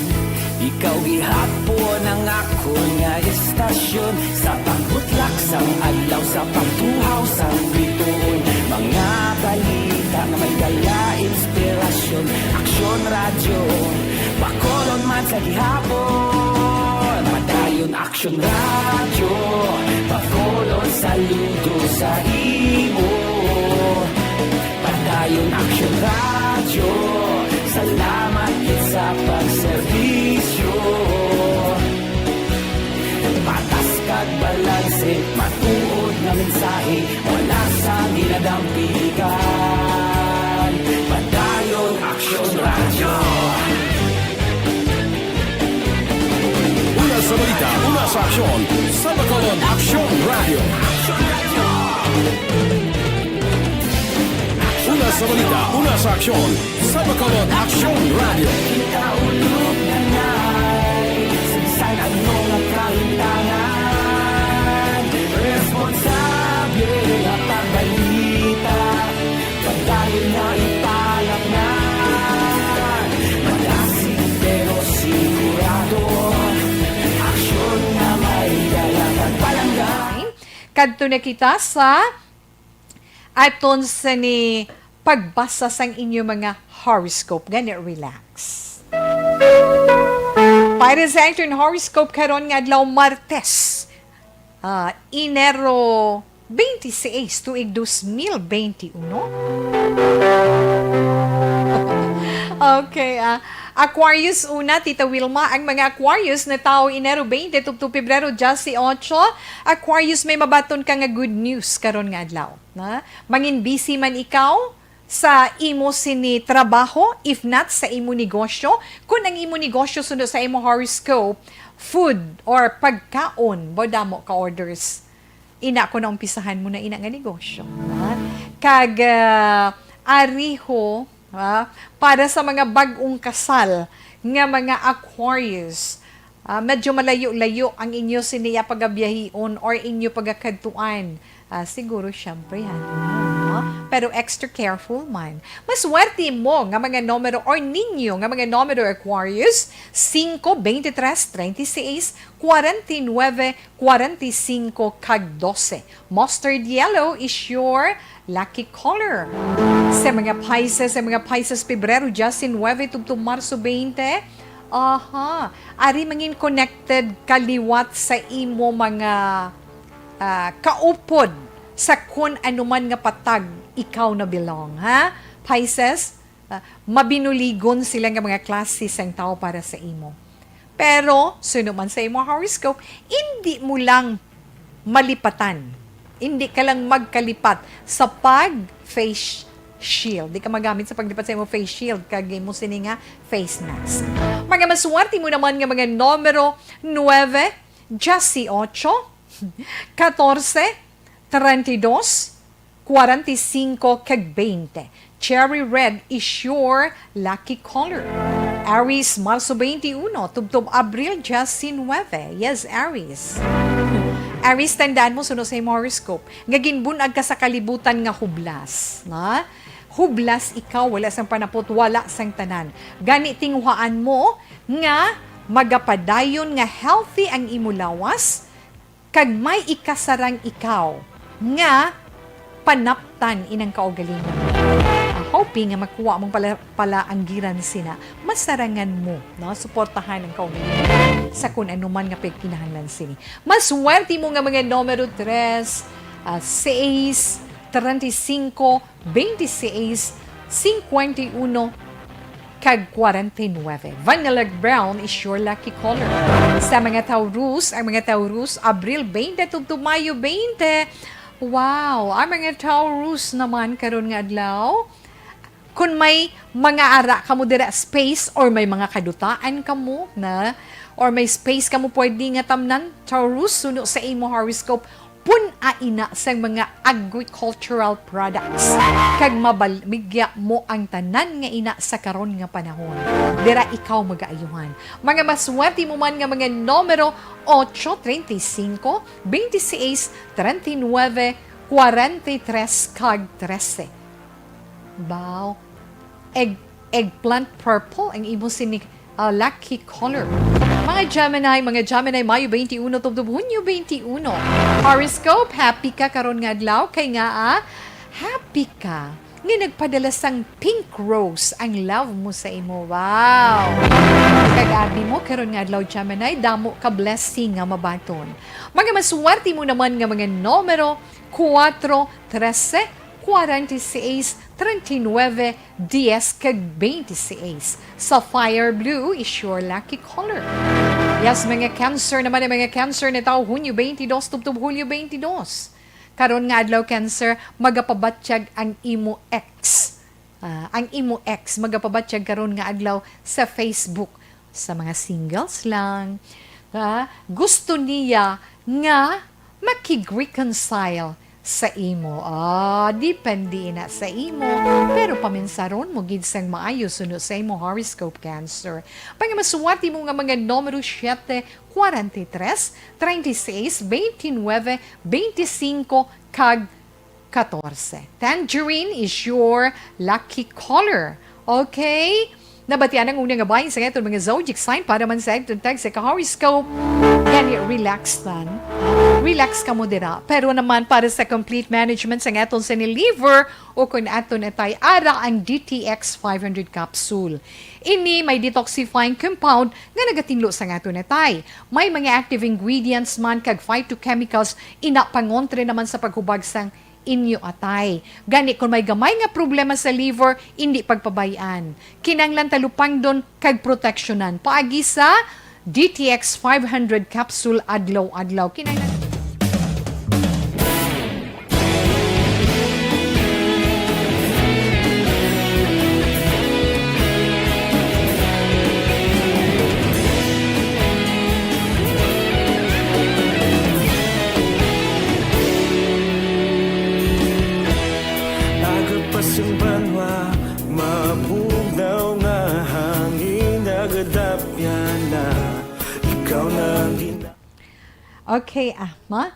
ikaw gihapon ang akon nga istasyon. Sa pagbutlak sang adlaw, sa pagtuhaw sang bituon, mga balita nga may dala inspirasyon. Aksyon Radyo, Bacolod man sa gihapon. Padayon Aksyon Radyo, Bacolod, saludo sa imo. Padayon Aksyon Radyo, salamat gid sa pagserbisyo. Patas kag balanse, matuod nga mensahe, wala sang ginadampigan. Padayon Aksyon Radyo. Una sa balita, una sa aksyon, sa Bacolod Aksyon Radyo. Una sa balita, una sa aksyon, sa Bacolod Aksyon Radyo. Kita ulog na nay, sa bisan ano nga kahimtangan, responsable nga pagbalita. Padayon na ipalapngan, madasig pero sigurado. Aksyon nga may dala kag palangga. Kadto na kita sa aton sini pagbasa sang inyo mga horoscope. Gani, relax. Para sa aton horoscope karon nga adlaw, Martes, ah, Enero twenty-six, tuig dos mil twenty-one. Okay, ah, Aquarius una, Tita Wilma. Ang mga Aquarius na tawo Enero twenty tubtob Pebrero diyesotso, Aquarius, may mabaton ka nga good news karon nga adlaw, na? Mangin busy man ikaw, sa imo sini trabaho, if not sa imo negosyo. Kung ang imo negosyo suno sa imo horoscope, food or pagkaon, ba damo ka orders. Ina ko naumpisahan mo na ina nga negosyo. Ha? Kag ah, ariho, ha? Para sa mga bag-ong kasal nga mga Aquarius, ah, medyo malayo-layo ang inyo siniya pagabiyahion or inyo pagakadtuan. Ah, siguro, syempre, ha, no? Pero extra careful man. Maswerte mo nga mga numero or ninyo nga mga numero, Aquarius, singko, bente tres, treinta y seis, kwarenta y nuebe, kwarenta y singko, kag dose. Mustard yellow is your lucky color. Sa mga Pisces, sa mga Pisces, Pebrero diyasinuebe tubtob Marso bente, aha, ari mangin connected ka liwat sa imo mga ah, kaupod sa kun ano man nga patag ikaw na belong, ha? Pisces, ah, mabinuligon sila nga mga klase sang tawo para sa imo. Pero, suno man sa imo horoscope, indi mo lang malipatan. Indi ka lang magkalipat sa pag face shield. Di ka magamit sa paglipat sa imo face shield, kag imo sini nga face mask. Mga maswerte mo naman nga mga numero nuebe, dieciocho, katorse, treinta y dos, kwarenta y singko, kag bente. Cherry red is your lucky color. Aries, Marso twenty-one, tubtob Abril diyasinuebe. Yes, Aries. Aries, tandaan mo, suno sa imo horoscope, nga ginbunag ka sa kalibutan nga hublas, na? Hublas ikaw, wala sang panapot, wala sang tanan. Gani, tinguhaan mo nga magapadayon nga healthy ang imo lawas, kag may ikasarang ikaw nga panaptan inang kaugalingon. Ah, hoping nga makuha mong pala, pala ang giran sina, masarangan mo, no? Suportahan ang kaugalingon sa kun ano man nga pagkinahanglan sini. Maswerte mo nga mga numero tres, ah, seis, treinta y cinco, veintiséis, cincuenta y uno, kag kwarenta y nuebe. Vanilla brown is your lucky color. Sa mga Taurus, ang mga Taurus, Abril twenty tubtob Mayo twenty. Wow! Ang mga Taurus naman karon nga adlaw, kung may mga ara kamo dira space or may mga kadutaan kamo na, or may space kamo pwede nga tamnan, Taurus, suno sa imo horoscope, pun-a ina sang mga agricultural products, kag mabaligya mo ang tanan nga ina sa karon nga panahon. Dira ikaw magaayuhan. Mga maswerte mo man nga mga numero, ocho, treinta y cinco, veintiséis, treinta y nueve, cuarenta y tres, kag trece. Wow. Egg, eggplant purple ang imo sini, ah, lucky color. Mga Gemini, mga Gemini, Mayo twenty-one tubtob Hunyo twenty-one. Horoscope, happy ka karon nga adlaw kay nga, ah, happy ka nga nagpadala sang pink rose ang love mo sa imo. Wow! Kag abi mo karon nga adlaw, Gemini, damo ka blessing nga mabaton. Mga maswerte mo naman nga mga numero, cuatro, trece, cuarenta y seis, treinta y nueve, diez, kag veintiséis. Sapphire blue is your lucky color. Yes, mga Cancer naman, ang mga Cancer na tao, Hunyo twenty-dos tubtob Hulyo twenty-dos. Karon nga adlaw, Cancer, magapabatyag ang imo ex. Ah, ang imo ex magapabatyag karon nga adlaw sa Facebook sa mga singles lang. Ah, gusto niya nga makig-reconcile sa imo. Ah, depende na sa imo, pero paminsaron mo gid sang maayo suno sa imo horoscope, Cancer. Pangamaswati mo nga mga numero siete, kwarenta y tres, treinta y seis, veintinueve, veinticinco, kag katorse. Tangerine is your lucky color. Okay? Nabatian ang una nga bahin sa aton mga zodiac sign para man sa aton tag sa ka-horoscope. Gani, relax lang. Relax ka mo dira. Pero naman para sa complete management sa aton sa liver o kung aton atay, ara ang D T X five hundred capsule. Ini may detoxifying compound nga nagatinlo sa aton atay. May mga active ingredients man kag phytochemicals, ina pangontra naman sa paghubag sang inyo atay. Gani, kung may gamay nga problema sa liver, indi pagpabay-an. Kinahanglan talupangdon kag proteksyonan paagi sa D T X five hundred capsule adlaw-adlaw. Kinahanglan Sing banwa, mabugnaw nga hangin, nagadapya na. Ikaw na ang gina- Okay, ah, ma?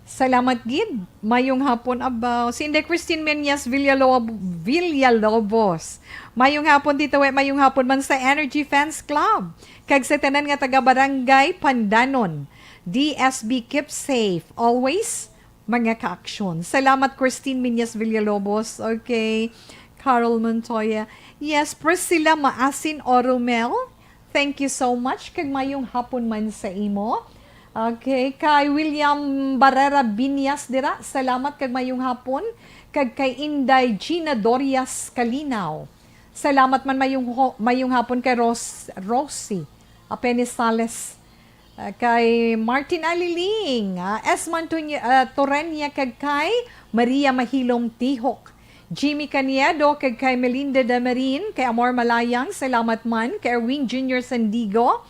Salamat gid. Mayong hapon, abaw. Si Inday Christine Menyas Villalob- Villalobos. Mayong hapon, Tito We. Mayong hapon man sa Energy Fans Club. Kag sa tanan nga taga-barangay Pandanon. D S B, keep safe always, mga ka-aksyon. Salamat, Christine Menyas Villalobos. Okay. Carol Montoya. Yes, Priscilla Maasin Orumel. Thank you so much. Kag mayong hapon man sa imo. Okay, kay William Barrera Binyas dira, salamat kag mayong hapon. Kag kay Inday Gina Dorias Kalinaw, salamat man. Mayong, ho- mayong hapon kay Ros- Rosie Apenizales. Ah, kay Martin Aliling, ah, Esman Tuny- ah, Torenia, kag kay Maria Mahilom Tihok, Jimmy Caniedo, kag kay Melinda Damarin, kay Amor Malayang, salamat man, kay Erwin Junior Sandigo,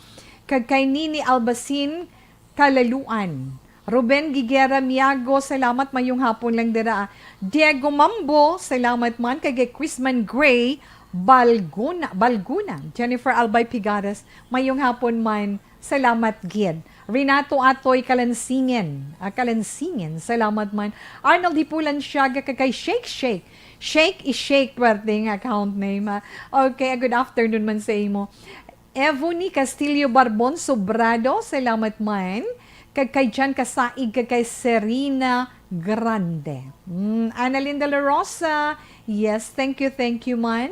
kag kay Nini Albasin Kalaluan. Ruben Giguera Miago, salamat, mayong hapon lang dira. Diego Mambo, salamat man, kay kay Chrisman Gray Balguna, Balguna, Jennifer Albay Pigares, mayong hapon man, salamat gid. Renato Atoy Kalansingen, ah, Kalansingen, salamat man. Arnold Hipulan Siaga, kag kay Shake Shake. Shake is Shake, pwerte nga account name, ah. Okay, ah, good afternoon man sa imo. Evony Castillo Barbon Sobrado, salamat man. Kag kay Jan Kasaig, kag kay Serena Grande. Mm, Annalyn De La Rosa, yes, thank you, thank you man.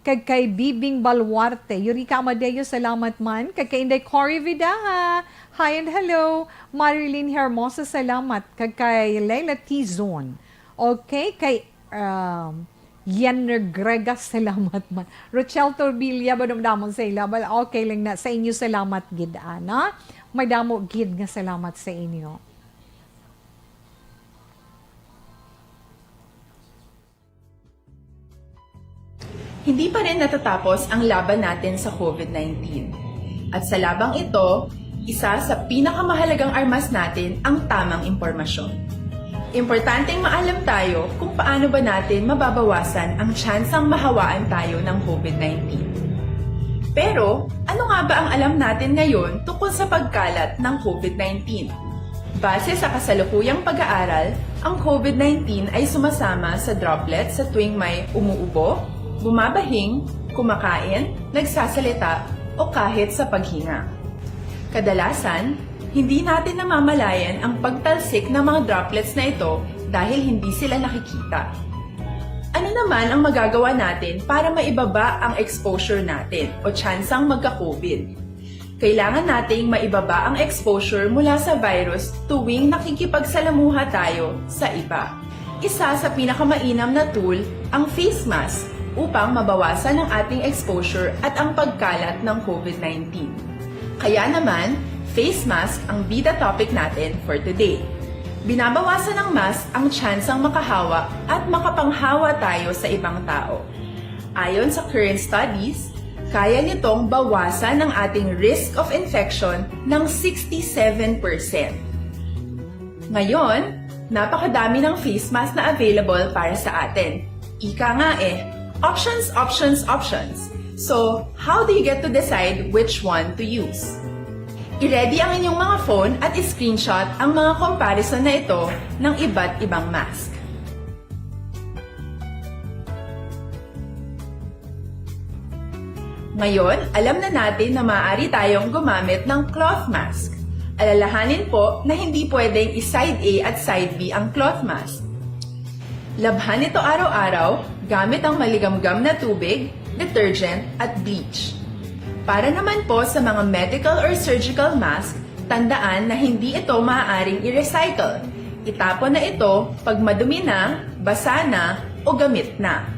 Kag kay Bibing Baluarte, Yurika Amadeo, salamat man. Kag kay Inday Cory Vidaha, hi and hello. Marilyn Hermosa, salamat. Kag kay Leila Tizon. Okay, kay um, Yenner Gregas, salamat man. Rochelle Torbilla, madamdamon sa ila. Bal, okay lang na. Sa inyo, salamat gid, ana. Madamo gid nga salamat sa inyo. Hindi pa rin natatapos ang laban natin sa COVID nineteen. At sa labang ito, isa sa pinakamahalagang armas natin ang tamang impormasyon. Importanteng maalam tayo kung paano ba natin mababawasan ang tsansang mahawaan tayo ng COVID nineteen. Pero, ano nga ba ang alam natin ngayon tungkol sa pagkalat ng COVID nineteen? Base sa kasalukuyang pag-aaral, ang COVID nineteen ay sumasama sa droplets sa tuwing may umuubo, bumabahing, kumakain, nagsasalita, o kahit sa paghinga. Kadalasan, hindi natin namamalayan ang pagtalsik ng mga droplets na ito dahil hindi sila nakikita. Ano naman ang magagawa natin para maibaba ang exposure natin o tsansang magka-COVID? Kailangan nating maibaba ang exposure mula sa virus tuwing nakikipagsalamuha tayo sa iba. Isa sa pinakamainam na tool ang face mask upang mabawasan ang ating exposure at ang pagkalat ng COVID nineteen. Kaya naman, face mask ang bida topic natin for today. Binabawasan ng mask ang tsansang makahawa at makapanghawa tayo sa ibang tao. Ayon sa current studies, kaya nitong bawasan ang ating risk of infection ng sixty-seven percent. Ngayon, napakadami ng face mask na available para sa atin. Ika nga eh, options, options, options. So, how do you get to decide which one to use? I-ready ang inyong mga phone at i-screenshot ang mga comparison na ito ng iba't ibang mask. Ngayon, alam na natin na maaari tayong gumamit ng cloth mask. Alalahanin po na hindi pwedeng i-side A at side B ang cloth mask. Labhan ito araw-araw gamit ang maligamgam na tubig, detergent, at bleach. Para naman po sa mga medical or surgical mask, tandaan na hindi ito maaaring i-recycle. Itapon na ito pag madumi na, basa na, o gamit na.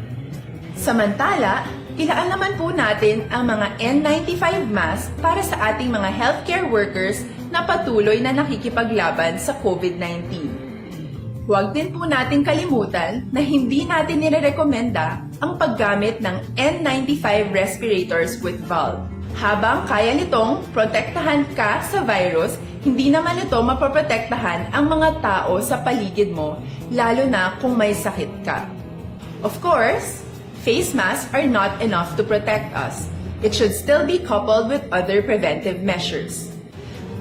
Samantala, ilaan naman po natin ang mga N ninety-five mask para sa ating mga healthcare workers na patuloy na nakikipaglaban sa COVID nineteen. Huwag din po nating kalimutan na hindi natin nirerekomenda ang paggamit ng N ninety-five respirators with valve. Habang kaya nitong protektahan ka sa virus, hindi naman ito mapoprotektahan ang mga tao sa paligid mo, lalo na kung may sakit ka. Of course, face masks are not enough to protect us. It should still be coupled with other preventive measures.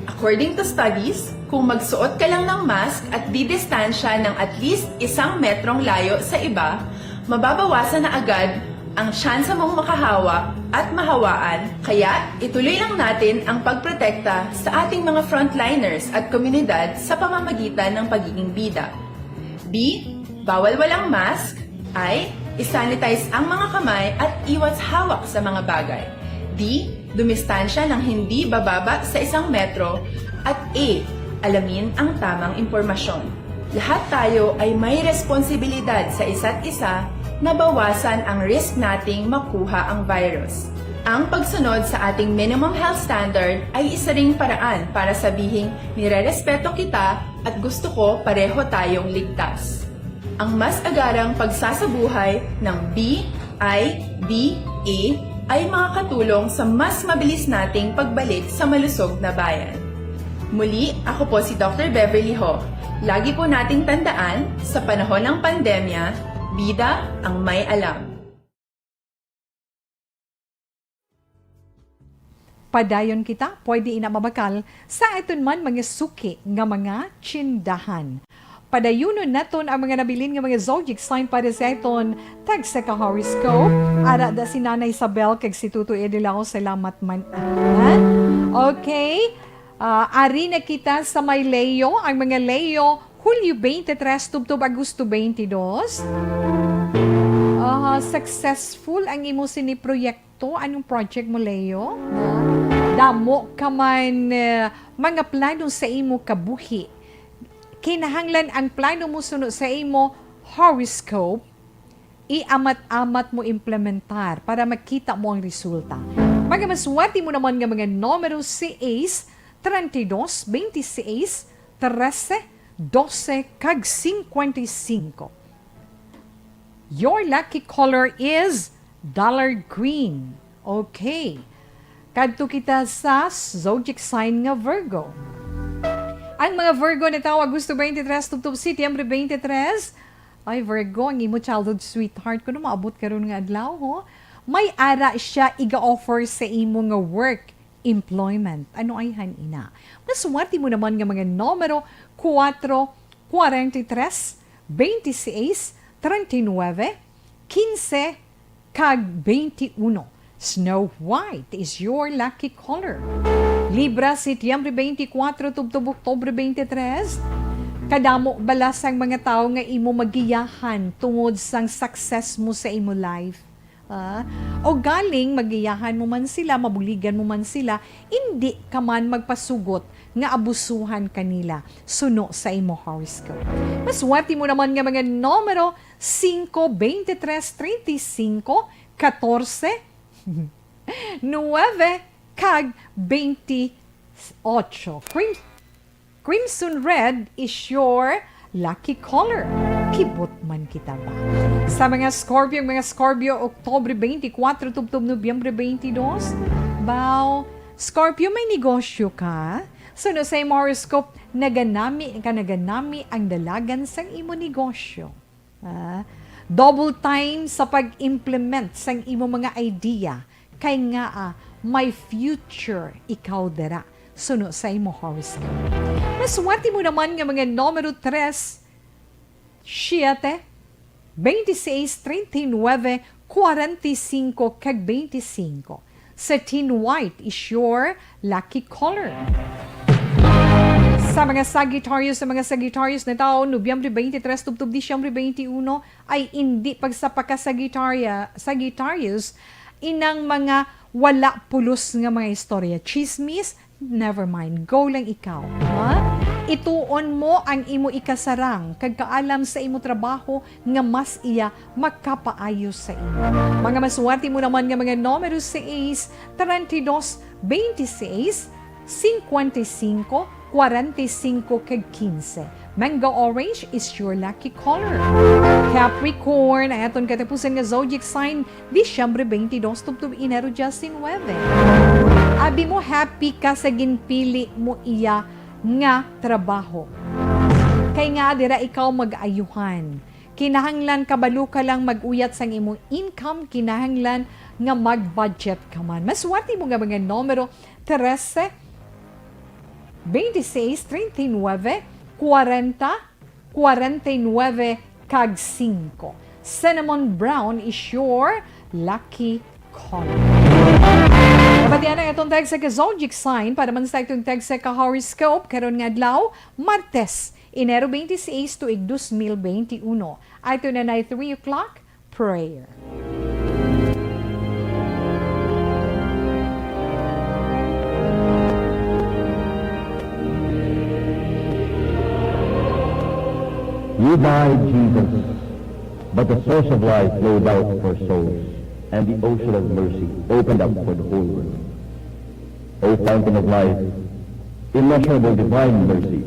According to studies, kung magsuot ka lang ng mask at didistansya ng at least isang metrong layo sa iba, mababawasan na agad ang tsansa mong makahawa at mahawaan. Kaya, ituloy lang natin ang pagprotekta sa ating mga frontliners at komunidad sa pamamagitan ng pagiging bida. B, bawal walang mask. I, isanitize ang mga kamay at iwas hawak sa mga bagay. D, dumistansya ng hindi bababa sa isang metro. At E, alamin ang tamang impormasyon. Lahat tayo ay may responsibilidad sa isa't isa na bawasan ang risk nating makuha ang virus. Ang pagsunod sa ating minimum health standard ay isa ring paraan para sabihing nirerespeto kita at gusto ko pareho tayong ligtas. Ang mas agarang pagsasabuhay ng B I D A ay makakatulong sa mas mabilis nating pagbalik sa malusog na bayan. Muli, ako po si Doctor Beverly Ho. Lagi po nating tandaan, sa panahon ng pandemya, bida ang may alam. Padayon kita, pwede ina mabakal sa aton man mga suki nga mga tsindahan. Padayunon naton ang mga nabilin nga mga zodiac sign para sa aton tagsa ka horoscope. Ara da si Nanay Isabel kag si Tutoy Edilao, salamat man. Ah, okay. Ah, ari na kita sa may Leo. Ang mga Leo, Hulyo twenty-three tubtob Agosto twenty-two. Ah, successful ang imo sini proyekto. Anong project mo, Leo? Damo ka man, eh, mga plano sa imo kabuhi. Kinahanglan ang plano mo suno sa imo horoscope, iamat-amat mo implementar para makita mo ang resulta. Mga maswerte mo naman nga mga numero, six, treinta y dos, veintiséis, trese, doce, kag cincuenta y cinco. Your lucky color is dullard green. Okay. Kadto kita sa zodiac sign nga Virgo. Ang mga Virgo na tawo Agosto twenty-three tubtob Setyembre twenty-three. Ay, Virgo, ang imo childhood sweetheart ko na maabot karon nga adlaw, ho? May ara siya iga-offer sa imo nga work, employment. Ano ay han ina? Maswerte mo naman nga mga numero, kuwatro, kwarenta y tres, veintiséis, treinta y nueve, quince, kag veintiuno. Snow White is your lucky color. Libra, Setyembre twenty-four tubtob Oktubre twenty-three. Kadamo bala sang mga tawo nga imo magiyahan tungod sang success mo sa imo life. Ah, o galing, magiyahan mo man sila, mabuligan mo man sila, indi ka man magpasugot nga abusuhan kanila suno sa imo horoscope. Maswerte mo naman nga mga numero, singko, bente tres, treinta y cinco, katorse, nuebe, kag bente ocho. Crim-, Crimson Red is your lucky color. Kibot man kita ba? Sa mga Scorpio, mga Scorpio, Oktubre twenty-four tubtob Nobyembre twenty-two. Baw, Scorpio, may negosyo ka? Suno sa imo horoscope, naganami ka, naganami ang dalagan sang imo negosyo. Ah, double time sa pag-implement sang imo mga idea, kay nga, ah, may future ikaw dira, suno sa imo horoscope. Maswerte mo naman nga mga numero tres, siete, veintiséis, treinta y nueve, cuarenta y cinco, kag veinticinco. Satin white is your lucky color. Sa mga Sagittarius, sa mga Sagittarius na tawo, Nobyembre twenty-three tubtob Disyembre twenty-uno, ay indi pagsapa ka Sagittaria-, Sagittarius, inang mga wala pulos nga mga istorya, chismis, never mind, go lang ikaw, ha? Ituon mo ang imo ikasarang kag kaalam sa imo trabaho nga mas iya makapaayo sa imo. Mga maswerte mo naman nga mga numero, seis, treinta y dos, veintiséis, cincuenta y cinco, cuarenta y cinco, kag quince. Mango orange is your lucky color. Capricorn, ang aton katapusan nga zodiac sign, Disyembre twenty-dos tubtob Enero diecinueve. Abi mo, happy ka sa ginpili mo iya nga trabaho. Kay nga dira ikaw mag-ayuhan. Kinahanglan kabalo ka lang mag-uyat sang imong income, kinahanglan nga mag-budget ka man. Maswerte mo nga mga numero, trese, veintiséis, treinta y nueve, cuarenta, cuarenta y nueve, kag singko. Cinnamon brown is your lucky color. Nabatian ang atong tagsa ka zodiac sign para man sa atong tagsa ka horoscope karon nga adlaw, Martes, Enero twenty-six, tuig dos mil veintiuno. Ato na na three o'clock prayer. You died, Jesus, but the source of life flowed out for souls, and the ocean of mercy opened up for the whole world. O fountain of life, immeasurable divine mercy,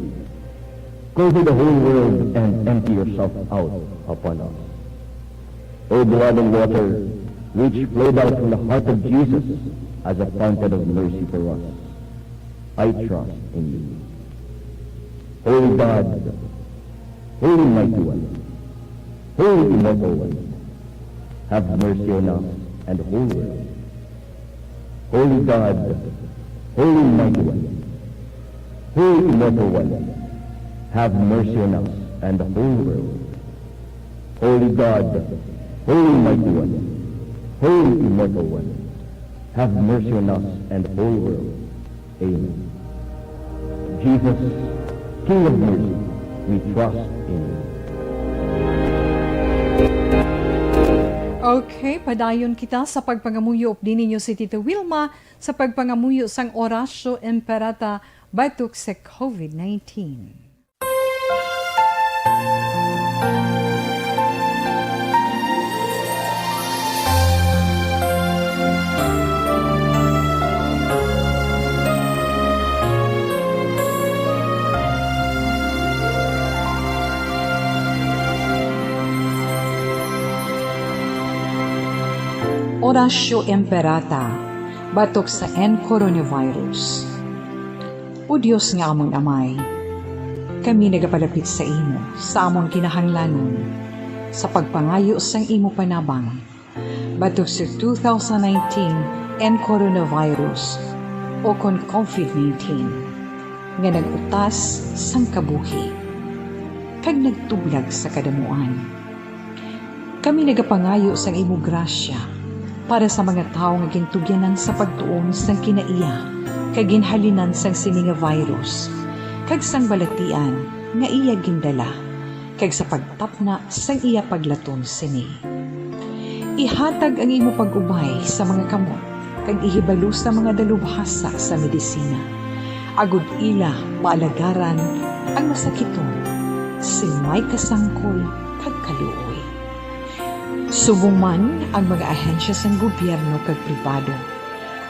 cover the whole world and empty yourself out upon us. O blood and water, which flowed out from the heart of Jesus as a fountain of mercy for us, I trust in you. Holy God, Holy Mighty One, Holy Immortal One, have mercy on us and the whole world. Holy God, Holy Mighty One, Holy Immortal One, have mercy on us and the whole world. Holy God, Holy Mighty One, Holy Immortal One, have mercy on us and the whole world. Amen. Jesus, King of mercy, we trust in you. Okay, padayon kita sa pagpangamuyo. Updi ninyo si Tita Wilma sa pagpangamuyo sang Oratio Imperata batok sa covid nineteen. Oratio Imperata batok sa N coronavirus. O Dios nga amon Amay, kami nagapalapit sa imo sa amon kinahanglanon sa pagpangayo sang imo panabang batok sa two thousand nineteen N coronavirus, o kon covid nineteen, nga nag-utas sang kabuhi kag nagtublag sa kadamuan. Kami nagapangayo sang imo grasya para sa mga tawo nga gintugyanan sa pagtuon sang kinaiya kag ginhalinan sang sini nga virus, kag sang balatian nga iya gindala, kag sa pagtapna sang iya paglaton sini. Ihatag ang imo pag-ubay sa mga kamot kag ihibalo sa mga dalubhasa sa medisina, agod ila maalagaran ang masakiton sing may kasangkol kag kaluoy. Subong man ang mga ahensya sang gobyerno kag pribado,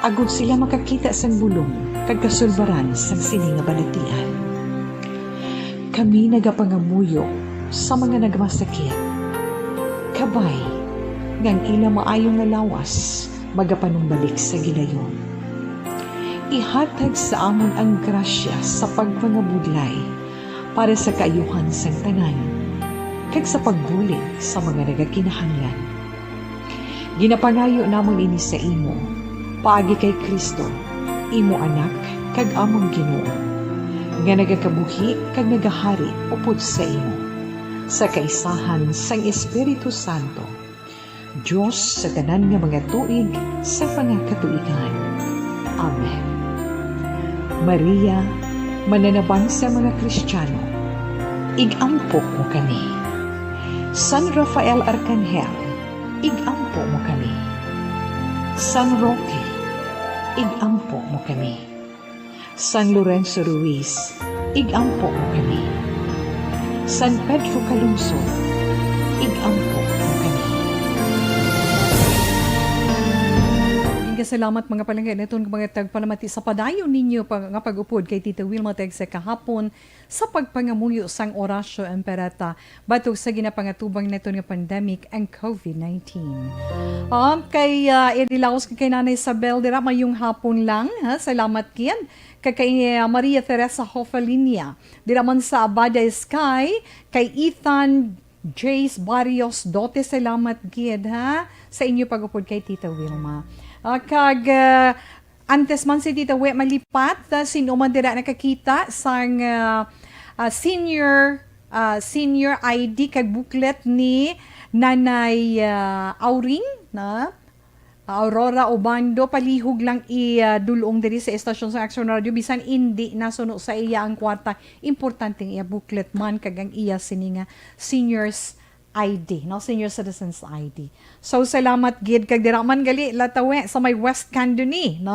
agod sila makakita sang bulong kag kasulbaran sang sini nga balatian. Kami nagapangamuyo sa mga nagmasakit, kabay nga ang ila maayo nga lawas magapanumbalik sa gilayon. Ihatag sa amon ang grasya sa pagpangabudlay para sa kaayuhan sang tanan, kag sa pagbulig sa mga nagakinahanglan. Ginapangayo namon ini sa imo, paagi kay Cristo, imo Anak kag amon Ginoo, nga nagakabuhi kag nagahari upod sa imo, sa kaisahan sang Espiritu Santo, Dios sa tanan nga mga tuig sa mga katuigan. Amen. Maria, mananabang sa mga Kristiyano, ig-ampo mo kami. San Rafael Arkanghel, ig-ampo mo kami. San Roque, ig-ampo mo kami. San Lorenzo Ruiz, ig-ampo mo kami. San Pedro Calungsod, ig-ampo mo kami. Ing kasalamat, mga palangga, naton nga mga tagpalamati sa padayon ninyo pa, nga pag-upod kay Tita Wilma tag sa kahapon sa pagpangamuyo sang Oratio Imperata batok sa ginapangatubang naton nga pandemic, ang covid nineteen. Um, kay, ah, Eddie Laos, kay Nanay Isabel, dira mayong hapon lang, ha? Salamat, Kian. Kay, kay, ah, Maria Teresa Hofalinia, dira man sa Abada Sky, kay Ethan Jace Barrios Dote, salamat gid, ha, sa inyo pag-upod kay Tita Wilma. Ah, kag, ah, antes man si Tita Wi malipat, ah, sino man dira nakakita sang, ah, ah, senior, ah, senior I D kag booklet ni Nanay, ah, Auring, na? Aurora Obando, palihog lang i, ah, dul-ong diri sa estasyon sa Action Radio, bisan indi nasuno sa iya ang kwarta, importante ang iya booklet man kag ang iya sini nga seniors I D, no? Senior citizens I D. So, salamat gid kag dira man gali, Latawe, sa may West Candoni, no?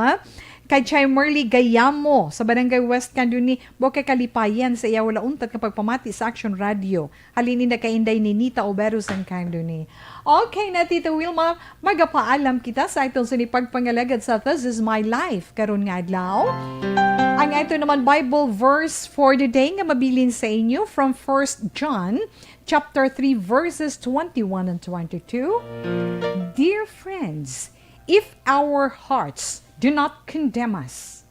Kay Chay Merly Gayamo sa Barangay West Candoni, bukay kalipayan sa iya wala untat nga pagpamati sa Action Radio. Halin ni na kay Inday Ninita Obero sang Candoni. Okay na, Tita Wilma, magapaalam kita sa aton sini pagpangalagad sa This Is My Life karon nga adlaw. Ang ato naman Bible verse for the day nga mabilin sa inyo from First John chapter three, verses twenty-one and twenty-two. Dear friends, if our hearts do not condemn us,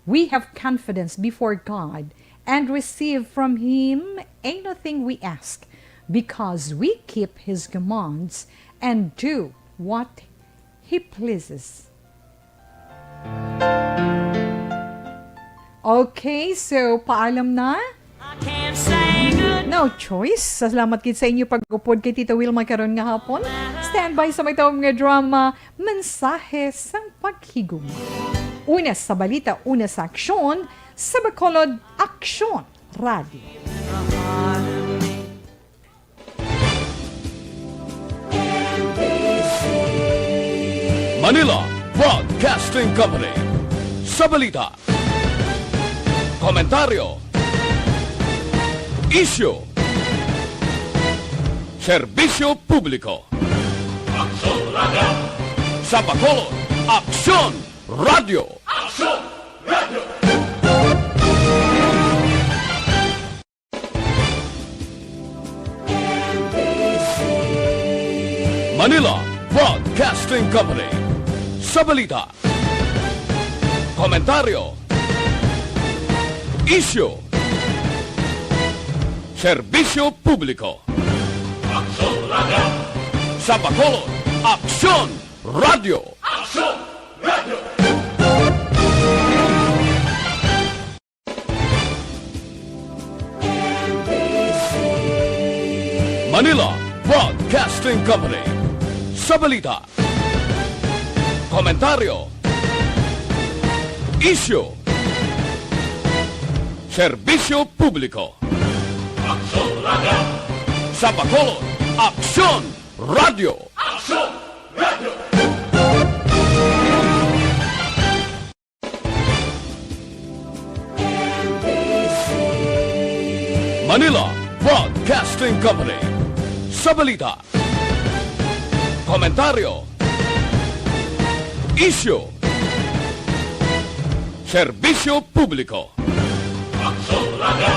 we have confidence before God and receive from Him anything we ask, because we keep His commands and do what He pleases. Okay, so paalam na. No choice. Salamat gid sa inyo pag-upod kay Tita Wilma karon nga hapon. Standby sa may tawag nga drama, Mensahe sang Paghigugma. Una sa balita, una sa aksyon, sa Bacolod, Aksyon Radio. Manila Broadcasting Company. Sa balita, komentaryo, isyu, serbisyo publiko. Aksyon Radio. Sa Bacolod, Aksyon Radio. Aksyon Radio. Manila Broadcasting Company. Sa balita, komentaryo, isyu, serbisyo publiko. Aksyon Radio. Sa Bacolod, Aksyon Radio. Aksyon Radio. Manila Broadcasting Company. Sa balita, komentaryo, isyu, serbisyo publiko. Aksyon Radio. Sa Bacolod, Aksyon Radio. Aksyon Radio. Manila Broadcasting Company. Sa balita, komentaryo, isyu, serbisyo publiko. Aksyon Radio.